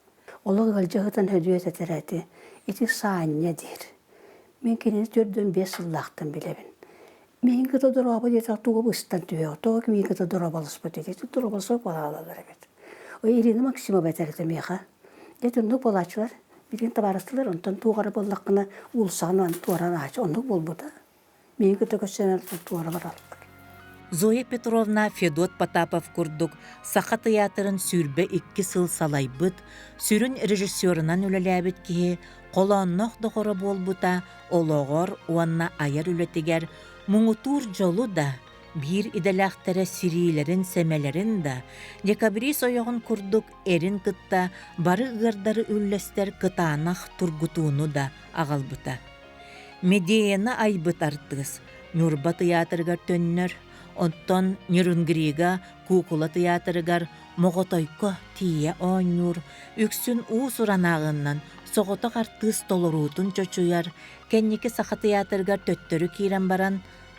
Олох ыалдьыһытан Һөдүөт этэр эти ити Саанньа диир. Мин кинини төрдүөн биэс сыллаахтан билэбин. Миигин кытта дорообо диэтэх тугу быстан түһүөх, тоҕо миигин кытта дорооболоспут ити дорооболосо буолаалалар эбит. Ирина Максимова этэр этэ миэхэ. Дьэ оннук буолааччылар. Билигин табаарыстылар онтон туох эрэ буоллаххына уулуссаҕын туоран ааччы оннук буолбута. Миигин кытта көрсөн туора бараллар. Зоя Петровна Федот Потапов курдук Саха тыйаатырын 22 сыл салайбыт, сүрүн режиссерынан үлэлээбит киһи холоонноох доҕоро буолбута олоҕор уонна айар үлэтигэр муҥутуур дьолу да, биир идэлээхтэрэ сириилэрин-сэмэлэрин да, декабрист ойоҕун курдук эрин кытта бары ыардары үллэстэр кытаанах тургутууну да аҕалбыта. Медеяны айбыт артыыс Ньурба тыйаатырыгар төннөр, оттон Нерюнгрига куукула тыйаатырыгар Моҕотойко тиийэ оонньуур, үксүн уус-уран ааҕыннан соҕотох артыыс толоруутун чочуйар, кэнники Саха тыйаатырыгар төттөрү киирэн баран,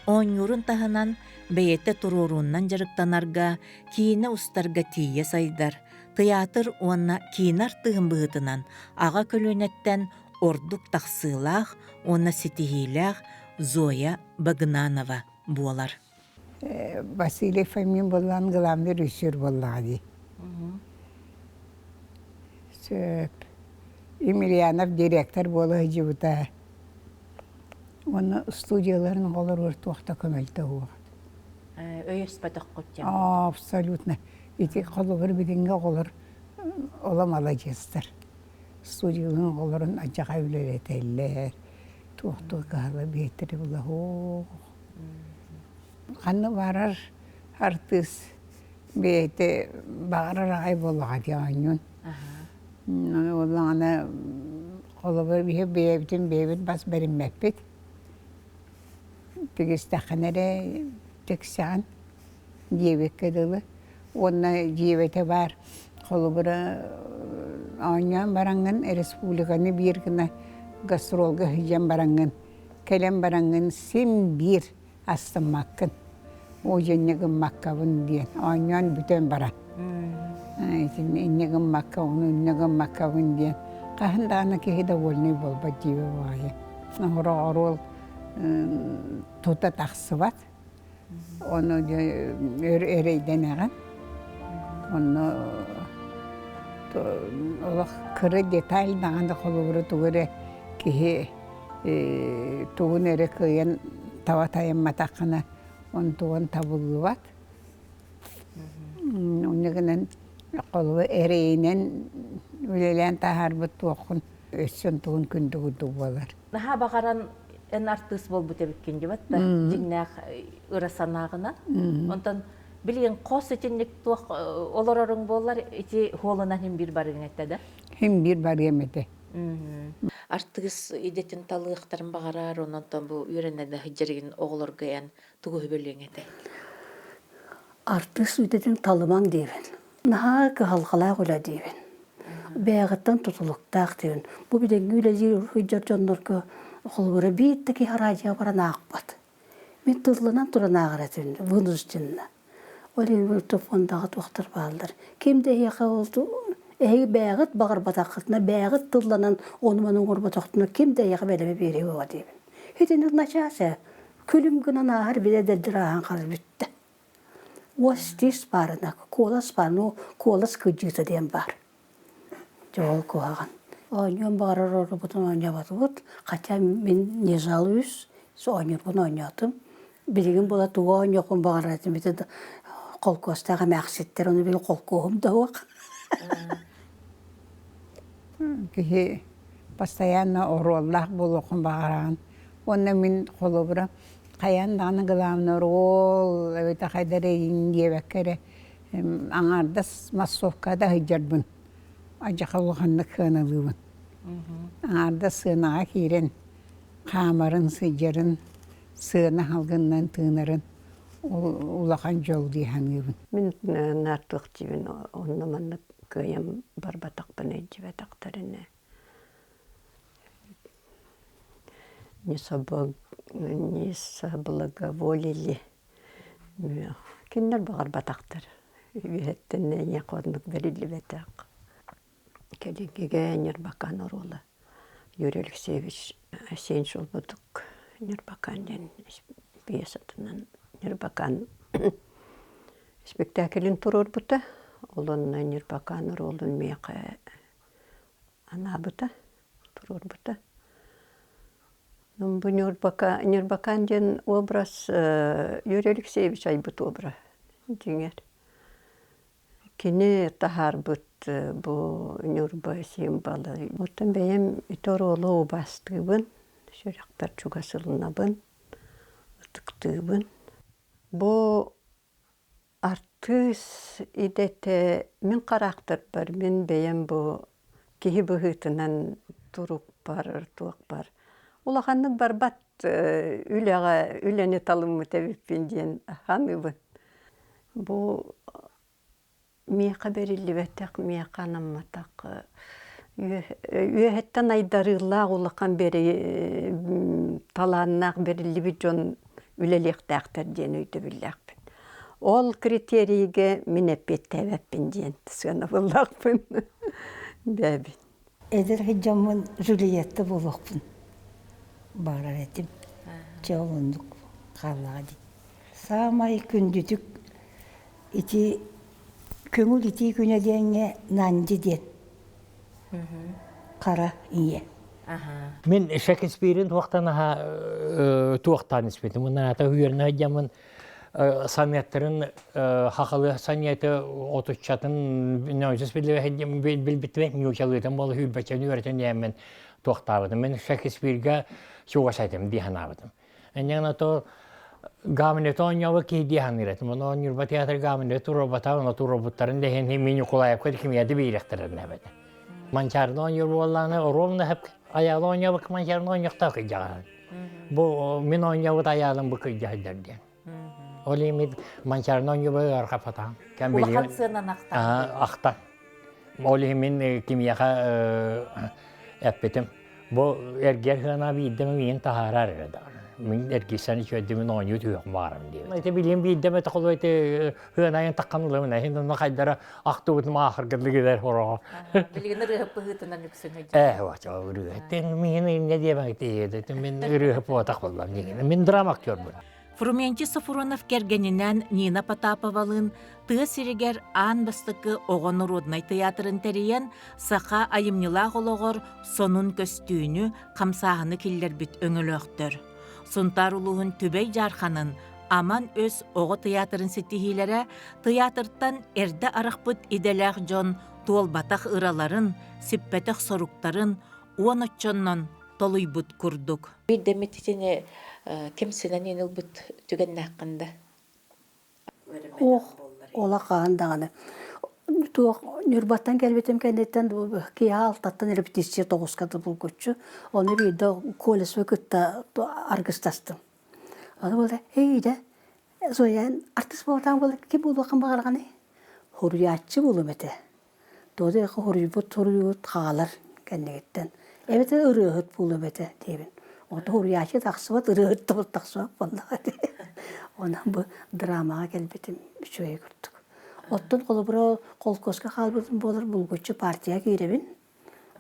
оонньуурун таһынан бэйэтэ туруоруунан дьарыктанарга, киинэ устарга тиийэ сайдар, тыйаатыр уонна киинэ артыыһын быһыытынан аҕа көлүөнэттэн ордук тахсыылаах уонна ситиһиилээх Зоя Багынанова буолар. Василий Фомин буоллаан главный режиссер буоллаҕа дии. Сөп. Емельянов директор буола сылдьыбыта. Уонна студияларын оҕолоругар туох да көмөлтө суох. Өйөспөтөххүт диэн. Абсолютно. Ити холобур билиҥҥи оҕолор оло маладьыастар. Студияларын оҕолорун адьаҕа үлэлэтэллэр. Туох-туох кыһала биэтэри була суох. Ханна барар артыыс бэйэтэ баҕарар аҕай буоллаҕа дии оонньуун. Буоллаҕына холобур биһи бэйэбитин бэйэбит бас бэриммэппит. Тигистэххинэ эрэ тиксэҕин диэбиккэ дылы. Уонна дьиэбэтэ баар холобура оонньоон бараҥҥын республиканы биир гына гастролга сылдьан бараҥҥын кэлэн бараҥҥын син биир астыммаккын уодьанньа гыммаккабын диэн оонньоон бүтэн баран итиннэ инньэ гыммакка ону инньэ гыммаккабын диэн хаһан даҕаны киһи довольный буолбат диэбэ баҕайы оруол тута тахсыбат ону өр эрэйдэнэҕин онно олох кыра деталь даҕаны холобура тугу эрэ киһи тугун эрэ кыайан таба тайамматаххына онтугун табыллыбат онно гынан холобура эрэйинэн үлэлээн таһаарбыт туоххун өссө онтугун күндү курдук буолар Наһаа баҕаран эн артыыс буолбут эбиккин дибат да дьиҥнээх ыра санааҕынан. Онтон билигин хос итинник туох олороруҥ буоллар ити хуолунан хин биир барыаҥ этэ да? Хин биир барыам этэ. Артыыс идэтин талыахтарын баҕарар, онон бу үөрэнэ да сылдьарыгын оҕолорго эн тугу сөбүлүөҥ этэ? Артыыс идэтин талымаҥ диэбин. Наһаа кыһалҕалаах үлэ диибин. Бэйэҕиттэн тутулуктаах диибин. Бу билиҥҥи үлэлиир сылдьар дьоннорго холобура биир да киһи араадьыйа баран аахпат. Мин тылланан туран ааҕар этим вынужденно. Ол иһин фондаҕа туохтар бааллар. Ким да эһиэхэ ол эһиги бэйэҕит баҕарбатаххытына, бэйэҕит тылланан ону-маны оҥорботохтуна ким да эһиэхэ бэлэми биэриэ буолуо диибин. Итинник начаас ээ. Күлүм гынан ааһар били эдэрдэр ааһан хаалар бүттэ. Уос тиис баарына, куолас баар, ну куолас кыдьыыта диэн баар. Дьэ ол куһаҕан. Оонньуон баҕарар оробутун оонньообатыбыт, хотя мин не жалуюсь, оонньуурбун оонньоотум. Билигин буола тугу оонньуохпун баҕарар этим ити холкуостаах эмээхситтэр, ону били холкуоһум да суох. Киһи постоянно оруоллаах буолуоххун баҕараҕын. Уонна мин холобура хайаан даҕаны главный оруол эбэтэр хайда эрэ диэбэккэ эрэ аҥаардас массовка да сылдьарбын адьаха улаханнык сыаналыыбын. Аҥаардас сыанаҕа киирэн хаамарын, сылдьарын, сыана салгынынан тыынарын улахан дьол дии саныыбын. Мин наартыах диибин онно маннык кыайан барбатахпын өйдүбэтэхтэринэ не соблаговолили кинилэр баҕарбатахтар үөһэттэн эйиэхэ оннук бэриллибэтэх кэлиҥҥигэ Ньырбакаан оруола Юрий Алексеевич Асен Шулбутук Ньырбакаан диэн пьесатынан Ньырбакаан спектаклин туруорбута ол онно Ньырбакаан оруолун миэхэ анаабыта, туруорбута. Бу Ньурбака, Ньурбакаан диэн образ Юрий Алексеевич айбыт образ дьиҥэр. Кини таһаарбыт бу Ньурба символа. Оттон бэйэм ити оруолу убаастыыбын, сүрэхпэр чугас ылынабын, ытыктыыбын. Бу Артыыс идэтэ мин хараахтарбар, мин бэйэм бу киһи быһыытынан турукпар, туохпар улаханнык барбат үлэҕэ үлэни талыммыт эбиппин диэн саныыбын. Бу Миэхэ бэриллибэтэх, миэхэ анамматах үөһэттэн айдарыылаах улахан талааннаах бэриллибит дьон үлэлиэхтээхтэр диэн өйдөбүллээхпин. Ол критерийгэ мин эппиэттээбэппин диэн сыанабыллаахпын бэйэбин. Эдэр дьоммун Жюльетта буолуохпун баҕарар этим. Чэ ол оннук хааллаҕа дии. Саамай күндүтүк ити көҥүл итии күнэ диэҥҥэ Нанди диэн хара ийэ. Мин Шекспирин туохтан аха туохтаан испитим. Мунаата үөрэнэ сылдьаммын саныаттарын хахалы саныаты отуччатын нөҥсүс билбитим ньуучалыытын буола сүүрбэччэни үөрэтэн диэммин туохтаабытым. Мин Шекспиргэ чугас этим дии санаабытым. Энньэҥ то Гамлет оонньообу киһи дии саныыр этим. Ону Ньурба театр Гамлет туруорбатах, ону туруорбуттарын да иһин мин Ньукулаевка кимиэди биирэхтэрин эбэтэ. Манчаарны оонньуур буоллаҕына, ровно хөп айаалы оонньообут манчаарны оонньохтоох кыйдьаҕаһын. Бу мин оонньообут айаалым бу кыйдьаһыйдар диэн. Ол иһин манчаарны оонньуубу ыарахапатаҕым. Улахан сыанан ахтан. Ахтан. Ол иһин мин кимиэхэ эппитим. Бу эргиэр сыана биирдэ миин таһаарар эрэ даҕаны. Мин эргийсэн үчүгэйдик оонньуу түһүөх баарым диэбит. Ити билиим биирдэ эмэ тоҕо ити сыанайын таххан ылабын иһин онно хайдара ахтыбытым аахыргыдлыгыдар хороҕо. Билигин ырыаһыт быһыытынан үксүн Ээ, вот ырыаһыт. Мин инньэ диэбэҥ мин ырыаһыт буолбатах буоллам. Мин драма актербун. Фрументий Софронов кэргэнинээн Нина Потаповалыын тыа сиригэр аан бастакы оҕо норуодунай тыйаатырын тэрийэн, саха айымньылаах олоҕор сонун көстүүнү, хамсааһыны киллэрбит өҥөлөөхтөр. Сунтаар улууһун Түбэй Дьаарханын Аман Өс оҕо тыйаатырын ситиһиилэрэ тыйаатыртан эрдэ арахпыт идэлээх дьон туолбатах ыраларын, сиппэтэх соруктарын уон оччоннон толуйбут курдук. Биирдэммит итини кэмсинэн иэн ылбыт түгэннээххин да? Ох, олох хаһан даҕаны. Туох Ньурбаттан кэлбитим кэнниттэн киэһэ алтаттан репетиция тоҕуска да булгуччу. Ону биирдэ Колесовы кытта аргыстастым. Аны буолла, эй дэ, Зоя, артыыс буолтаан буолла, ким буолуоххун баҕараҕыный? Суруйааччы буолуом этэ. Туода хоруйбут суруйбут хаалар кэннигиттэн. Эбэтэр ырыаһыт буолуом этэ диэбин. Ото суруйааччы тахсыбат, ырыаһыт да тахсыбат буоллаҕа дии. Онон бу драмаҕа кэлбитим үчүгэй курдук. Оттон холобура холкуоска хаалбытым буолар булгуччу партияҕа киирэбин.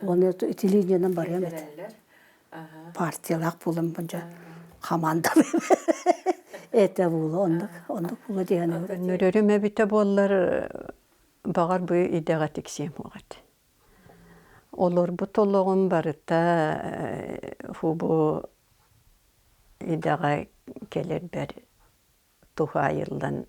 Уонна ити линиянан барыам этэ. Партиялаах буоламмын дьэ хамаандалыым. Это буолуо оннук оннук буолуо диэн. Өнөрөрүм эбитэ буоллар Баҕар бу идэҕэ тиксиэм суох этэ. Олорбут олоҕум барыта бу идэҕэ кэлэрбэр туһаайыллан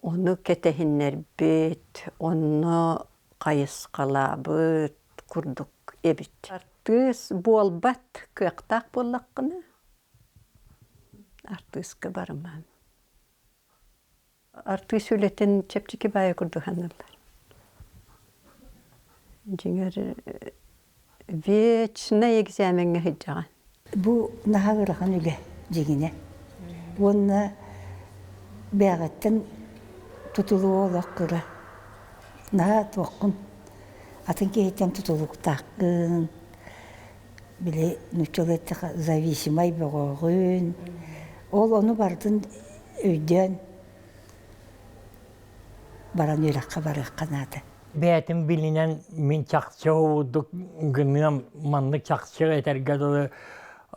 ону кэтэһиннэрбит, онно хайысхалаабыт курдук эбит. Артыыс буолбат кыахтаах буоллаххына, артыыска барымаҥ. Артыыс үлэтин чэпчэки баайа курдук саныыллар. Дьиҥэр, вечнай экзамеҥҥа сылдьаҕын. Бу наһаа ыарахан үлэ дьиҥинэ. Уонна бэйэҕиттэн тутулуга олох кыра. Наһаа туоххун атын киһиттэн тутулуктааххын, били нууччалыы эттэххэ зависимай бөҕөҕүн. Ол ону барытын өйдөөн баран үөрэххэ барыахха наада. Бэйэтин билинэн мин чахчы уурдук гыныам маннык чахчы этэргэ дылы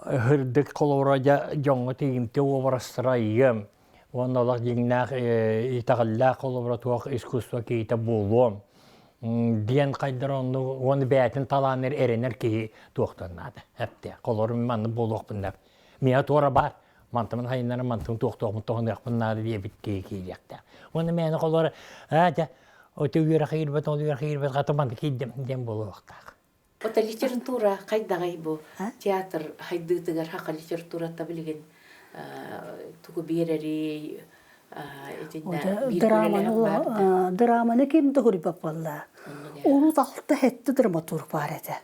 һырдык холобура дьэ дьоҥҥо тиийимтиэ уобарастара ыйыам уонна олох дьиҥнээх итэҕэллээх холобура туох искусство киһитэ буолуом диэн хайдара онну уонна бэйэтин талааныр эрэнэр киһи туохтан наада эптэ холорум маннык буолуохпун да миэхэ туора баар мантымын хайыннарым мантым туохтуохпун тоһунуохпун наада диэбит киһи киириэхтээх уонна мээнэ холоро аа дьэ өтө үөрэх киирбэт ол үөрэх киирбэт хата манна киирдим диэн буолуохтаах Ота литература хайдаҕый бу театр хайдыытыгар хаха литературата билигин тугу биэрэрий итиннэ драманы драманы ким да суруйбат буолла. Урут алта хетте драматург баар этэ.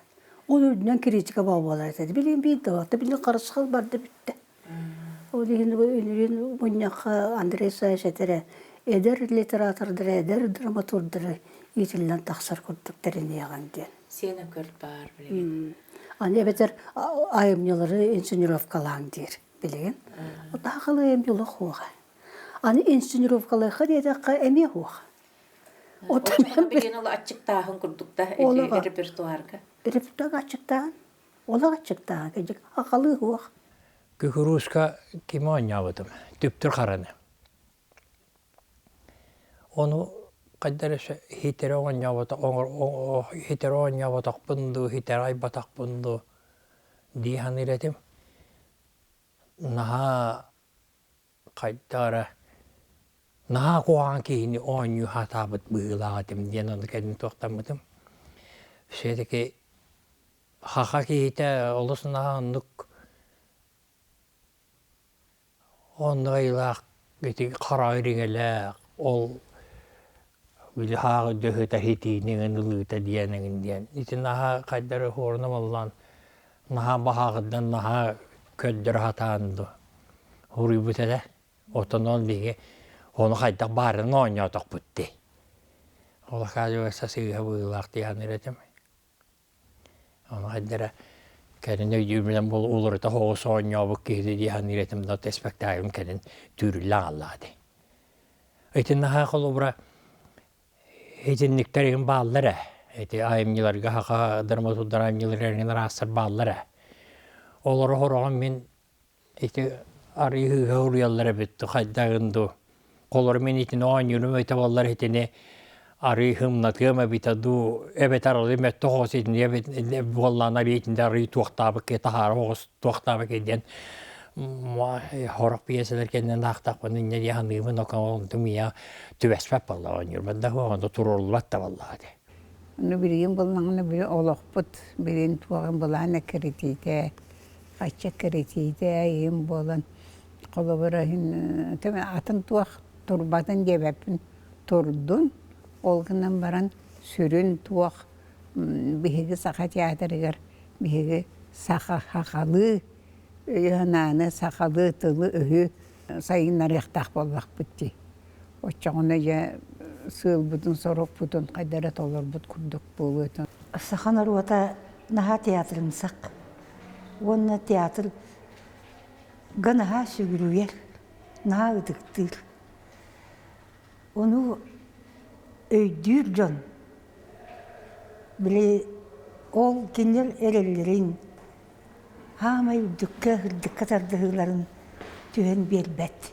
Ол үрдүнэн критика буолар этэ. Билигин биир да билигин харысхал барда бүттэ. Ол иһин үнүрүүн мунньахха Андрей Саевич этэрэ, эдэр литератордары, эдэр драматурдары иитиллэн тахсар курдук тэриниэҕиҥ диэн. Сиэнэ көрт баар билигин. Аны эбэтэр айымньылары инсценировкалааҥ диир билигин. Таахалы айымньылы хуоҕа. Аны инсценировкалыахха диэтэххэ эмиэ хуох. Оччоҕуна билигин ол аччыктааһын курдук да репертуарга. Репертуарга аччыктааһын. Олох аччыктааһын кырдьык. Ахалыы хуох. Кукурузка кими оонньообутум? Түптүр хараны. Ону хайдах эрэ хитэри оонньооботох хитэри оонньооботохпун дуу, хитэри айбатахпын дуу дии саныыр этим. Наһаа хайдах эрэ наһаа куһаҕан киһини оонньуу сатаабыт быһыылаах этим диэн ону кэлин туохтаммытым. Все-таки саха киһитэ олус наһаа оннук оннук айылаах ити хара ириҥэлээх ол били хааҕы дьөһүтэ хитиини эҥин ылыыта диэн эҥин диэн ити наһаа хайдах эрэ хуорунам ыллаан наһаа баһааҕырдан наһаа көрдөрө сатаан дуо суруйбут этэ. Оттон ол биһиги ону хайдах баарынан оонньоотохпут дии. Ол оказывается сыыһа быһыылаах дии саныыр этим. Ону хайдара кэлин өйдүүрбүнэн буол уларыта соҕус оонньообут киһи дии саныыр этим да испэктээгим кэлин түүрүллэ аҕаллаҕа дии. Ити наһаа холобура итинниктэр иһин бааллар ээ. Ити айымньыларга саха драматурдар айымньылар эҥин араастар бааллар ээ. Олору сороҕун мин Ити арыйыыга уруйаллар эбит хайдаҕын дуу. Холор мин итини оонньуурум эбитэ буоллар итини арыы һымнатыам эбитэ дуу эбэтэр арыы мөттө оҕус итини эбит буоллаҕына арыы итинде арыы туохтаабыт киһи таһаара оҕус туохтаабыт киһи диэн сорох пьесалар кэннинэн аахтахпына инньэ дии саныыбын онтум ийэ түбэспэт буолла оонньуурбат да онто туруоруллубат да буоллаҕа дии. Ону билигин буллаҕына били олохпут билин туоҕун былаан эккирэтиитэ Хачча киритиитэ эйигин буолан, холобура иһин атын туох турбатын диэбэппин турдун, ол гынан баран сүрүн туох биһиги Саха театрыгар биһиги саха сахалыы өйү-санааны, сахалыы тылы-өһү сайыннарыахтаах буоллахпыт дии. Оччоҕуна дьэ сыалбытын-сорукпутун хайда эрэ толорбут курдук буолуо этэ. Саха норуота наһаа театрымсах уонна театрга наһаа сүгүрүйэр, наһаа ытыктыыр. Ону өйдүүр дьон били ол кинилэр эрэллэрин хаамай үрдүккэ, үрдүккэ тардыһыыларын түһэн биэрбэт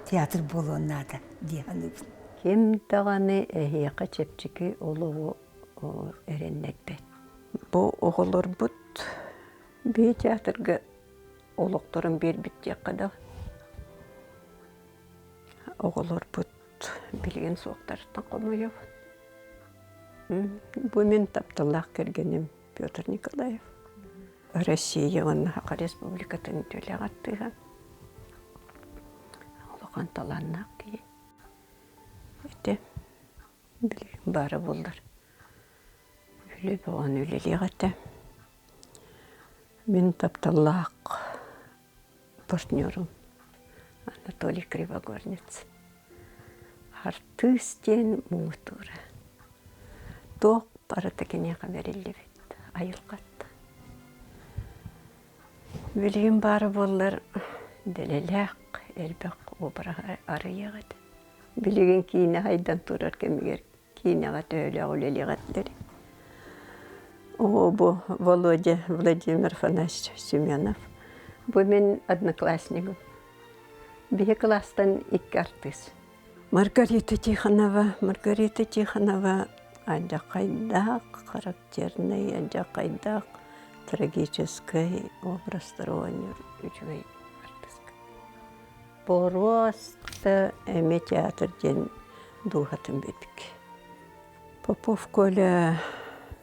театр буолуон наада дии саныыбын. Ким даҕаны эһиэхэ чэпчэки олоҕу эрэннэрбэт. Бу оҕолорбут биһи театрга олохторун биэрбит диэххэ да оҕолорбут билигин суохтарыттан хомойобун. Бу мин тапталлаах кэргэним Петр Николаев. Россия уонна Саха Республикатын үтүөлээх артыыһа. Улахан талааннаах киһи. Ити билигин баара буоллар үлэ бөҕөнү үлэлиэх этэ. Мин тапталлаах партнерум Анатолий Кривогорниц. Артыыс диэн муҥутуура. Туох барыта киниэхэ бэриллибит айылҕаттан. Билигин баара буоллар дэлэлээх элбэх обраһы арыйыах этэ. Билигин киинэ хайдан турар кэмигэр киинэҕэ төһөлөөх үлэлиэх этилэр. Оо, бу Володя Владимир Афанасьевич Семенов. Бу мин одноклассникым. Биһи кылаастан икки артыыс. Маргарита Тихонова, Маргарита Тихонова алдьархайдаах, характернай, алдьархайдаах трагическай образтары оонньуур үчүгэй артыыска. Боруоста эмиэ театр диэн дууһатын биэрбик. Попов Коля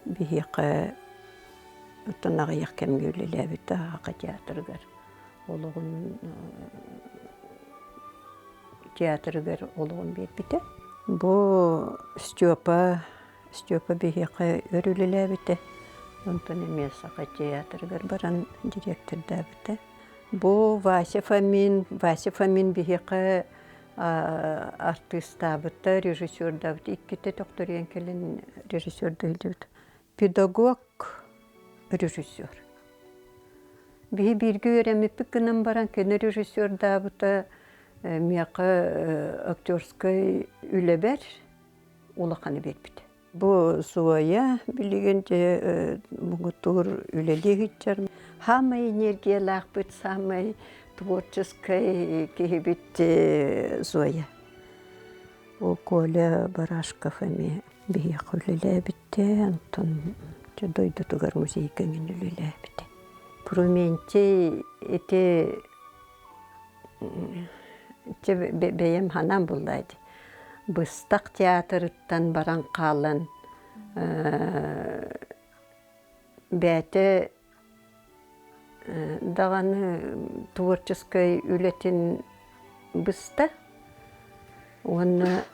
биһиэхэ оттон аҕыйах кэмҥэ үлэлээбитэ Саха театрыгар олоҕун театрыгар олоҕун биэрбитэ. Бу Степа Степа биһиэхэ өр үлэлээбитэ. Онтон эмиэ Саха театрыгар баран директордаабыта. Бу Вася Фомин, Вася Фомин биһиэхэ артыыстаабыта, режиссердаабыта, иккитэ төхтөрүйэн кэлин режиссердыы сылдьыбыт. Педагог, режиссер. Биһи бииргэ үөрэммиппит гынан баран кини режиссердаабыта миэхэ актерскай үлэбэр улаханы биэрбитэ. Бу Зоя билигин дьэ муҥутуур үлэлии сылдьар. Саамай энергиялаахпыт, саамай творческай киһибит Зоя. Бу Коля Барашков эмиэ биһиэхэ үлэлээбитэ, онтон дойдутугар музейга эҥин үлэлээбитэ. Фрументий ити Чэ бэйэм санаам буолла ити. Быстах театрыттан баран хаалан бэйэтэ даҕаны творческай үлэтин быста уонна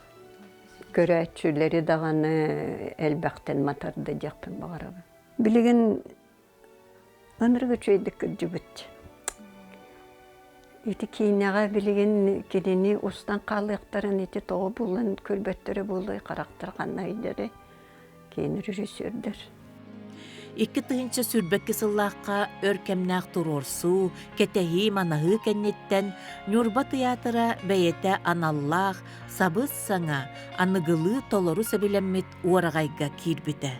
көрөөччүлэри даҕаны элбэхтэн матарда диэхпин баҕарабын. Билигин Ынырык үчүгэйдик кырдьыбыт. Ити киинэҕэ билигин кинини устан хаалыахтарын ити тоҕо булан көрбөттөрө буолуой, харахтара ханна өйдөрөй, киин режиссердэр. 2022 сыллаахха өр кэмнээх туруорсуу, кэтэһии-манаһыы кэнниттэн Ньурба тыйаатыра бэйэтэ аналлаах, сабыс-саҥа, аныгылыы толору сэбилэммит уораҕайга киирбитэ.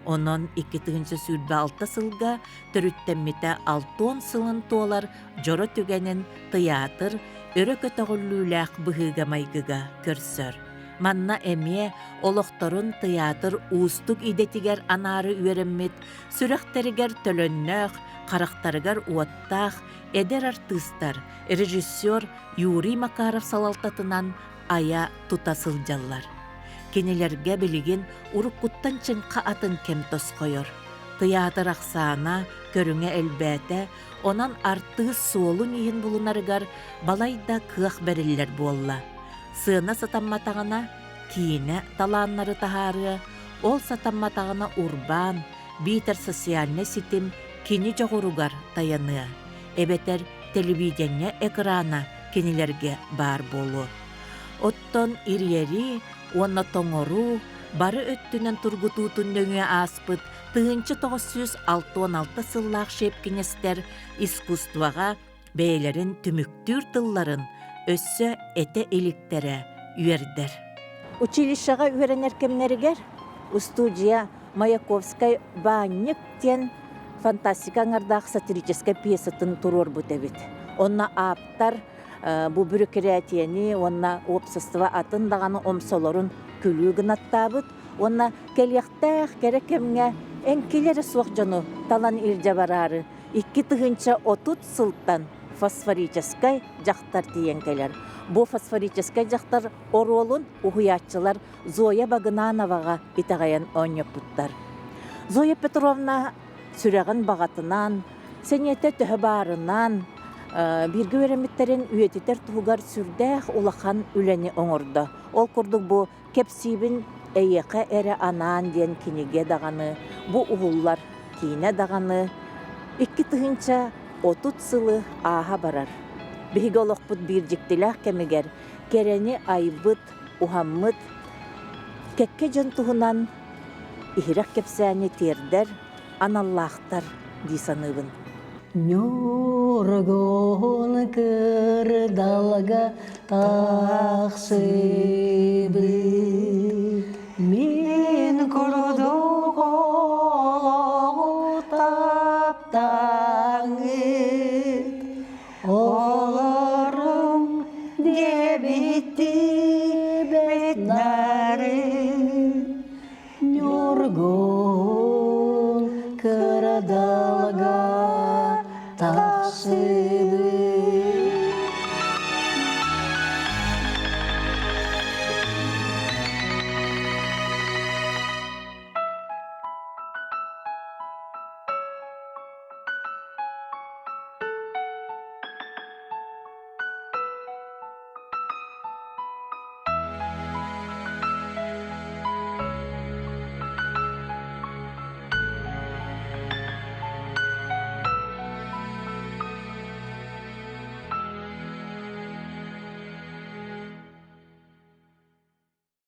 Онон 2026 сылга төрүттэммитэ 60 сылын туолар дьоро түгэнин тыйаатыр өрө көтөҕүллүүлээх быһыыга-майгыга көрсөр. Манна эмиэ олохторун тыйаатыр уустук идэтигэр анаары үөрэммит, сүрэхтэригэр төлөннөөх, харахтарыгар уоттаах эдэр артыыстар режиссер Юрий Макаров салалтатынан айа тута сылдьаллар. Кинилэргэ билигин уруккуттан чыҥха атын кэм тосхойор. Тыйаатыр ахсаана, көрүҥэ элбээтэ, онон артыыс суолун-ииһин булунарыгар балайда кыах бэриллэр буолла. Сыана сатамматаҕына, киинэ талааннары таһаарыа, ол сатамматаҕына урбаан, биитэр социальнай ситим кини дьоҕуругар тайаныа, эбэтэр телевидение экрана кинилэргэ баар буолуо. Оттон ириэрии уонна тоҥоруу бары өттүнэн тургутуутун нөҥүө ааспыт 1966 сыллаах щепкинестэр искусствоҕа бэйэлэрин түмүктүүр тылларын өссө этэ иликтэрэ үөрдэр. Училищеҕа үөрэнэр кэмнэригэр устуудьуйа Маяковскай «Баанньык» диэн фантастика аҥардаах сатирическай пьесатын туруорбут эбит. Онно ааптар бу бүрүкүрээтийэни уонна уопсастыба атын даҕаны омсолорун күлүү гынаттаабыт уонна кэлиэхтээх кэрэ кэмҥэ эҥкилэ эрэ суох дьону талан илдьэ бараары 2030 сылтан фосфорическай дьахтар тиийэн кэлэр. Бу фосфорическай дьахтар оруолун уһуйааччылар Зоя Багынановаҕа итэҕэйэн оонньоппуттар. Зоя Петровна сүрэҕин баҕатынан, сэниэтэ төһө баарынан, бииргэ үөрэммиттэрин үйэтитэр туһугар сүрдээх улахан үлэни оҥордо. Ол курдук бу «Кэпсиибин эйиэхэ эрэ анаан» диэн кинигэ даҕаны, бу уһуллар киинэ даҕаны 2030 сылы ааһа барар. Биһиги олохпут биир дьиктилээх кэмигэр кэрэни айбыт, уһаммыт кэккэ дьон туһунан иһирэх кэпсээни тиэрдэр аналлаахтар дии саныыбын. Ньургуһун кырдалга тахсыбыт.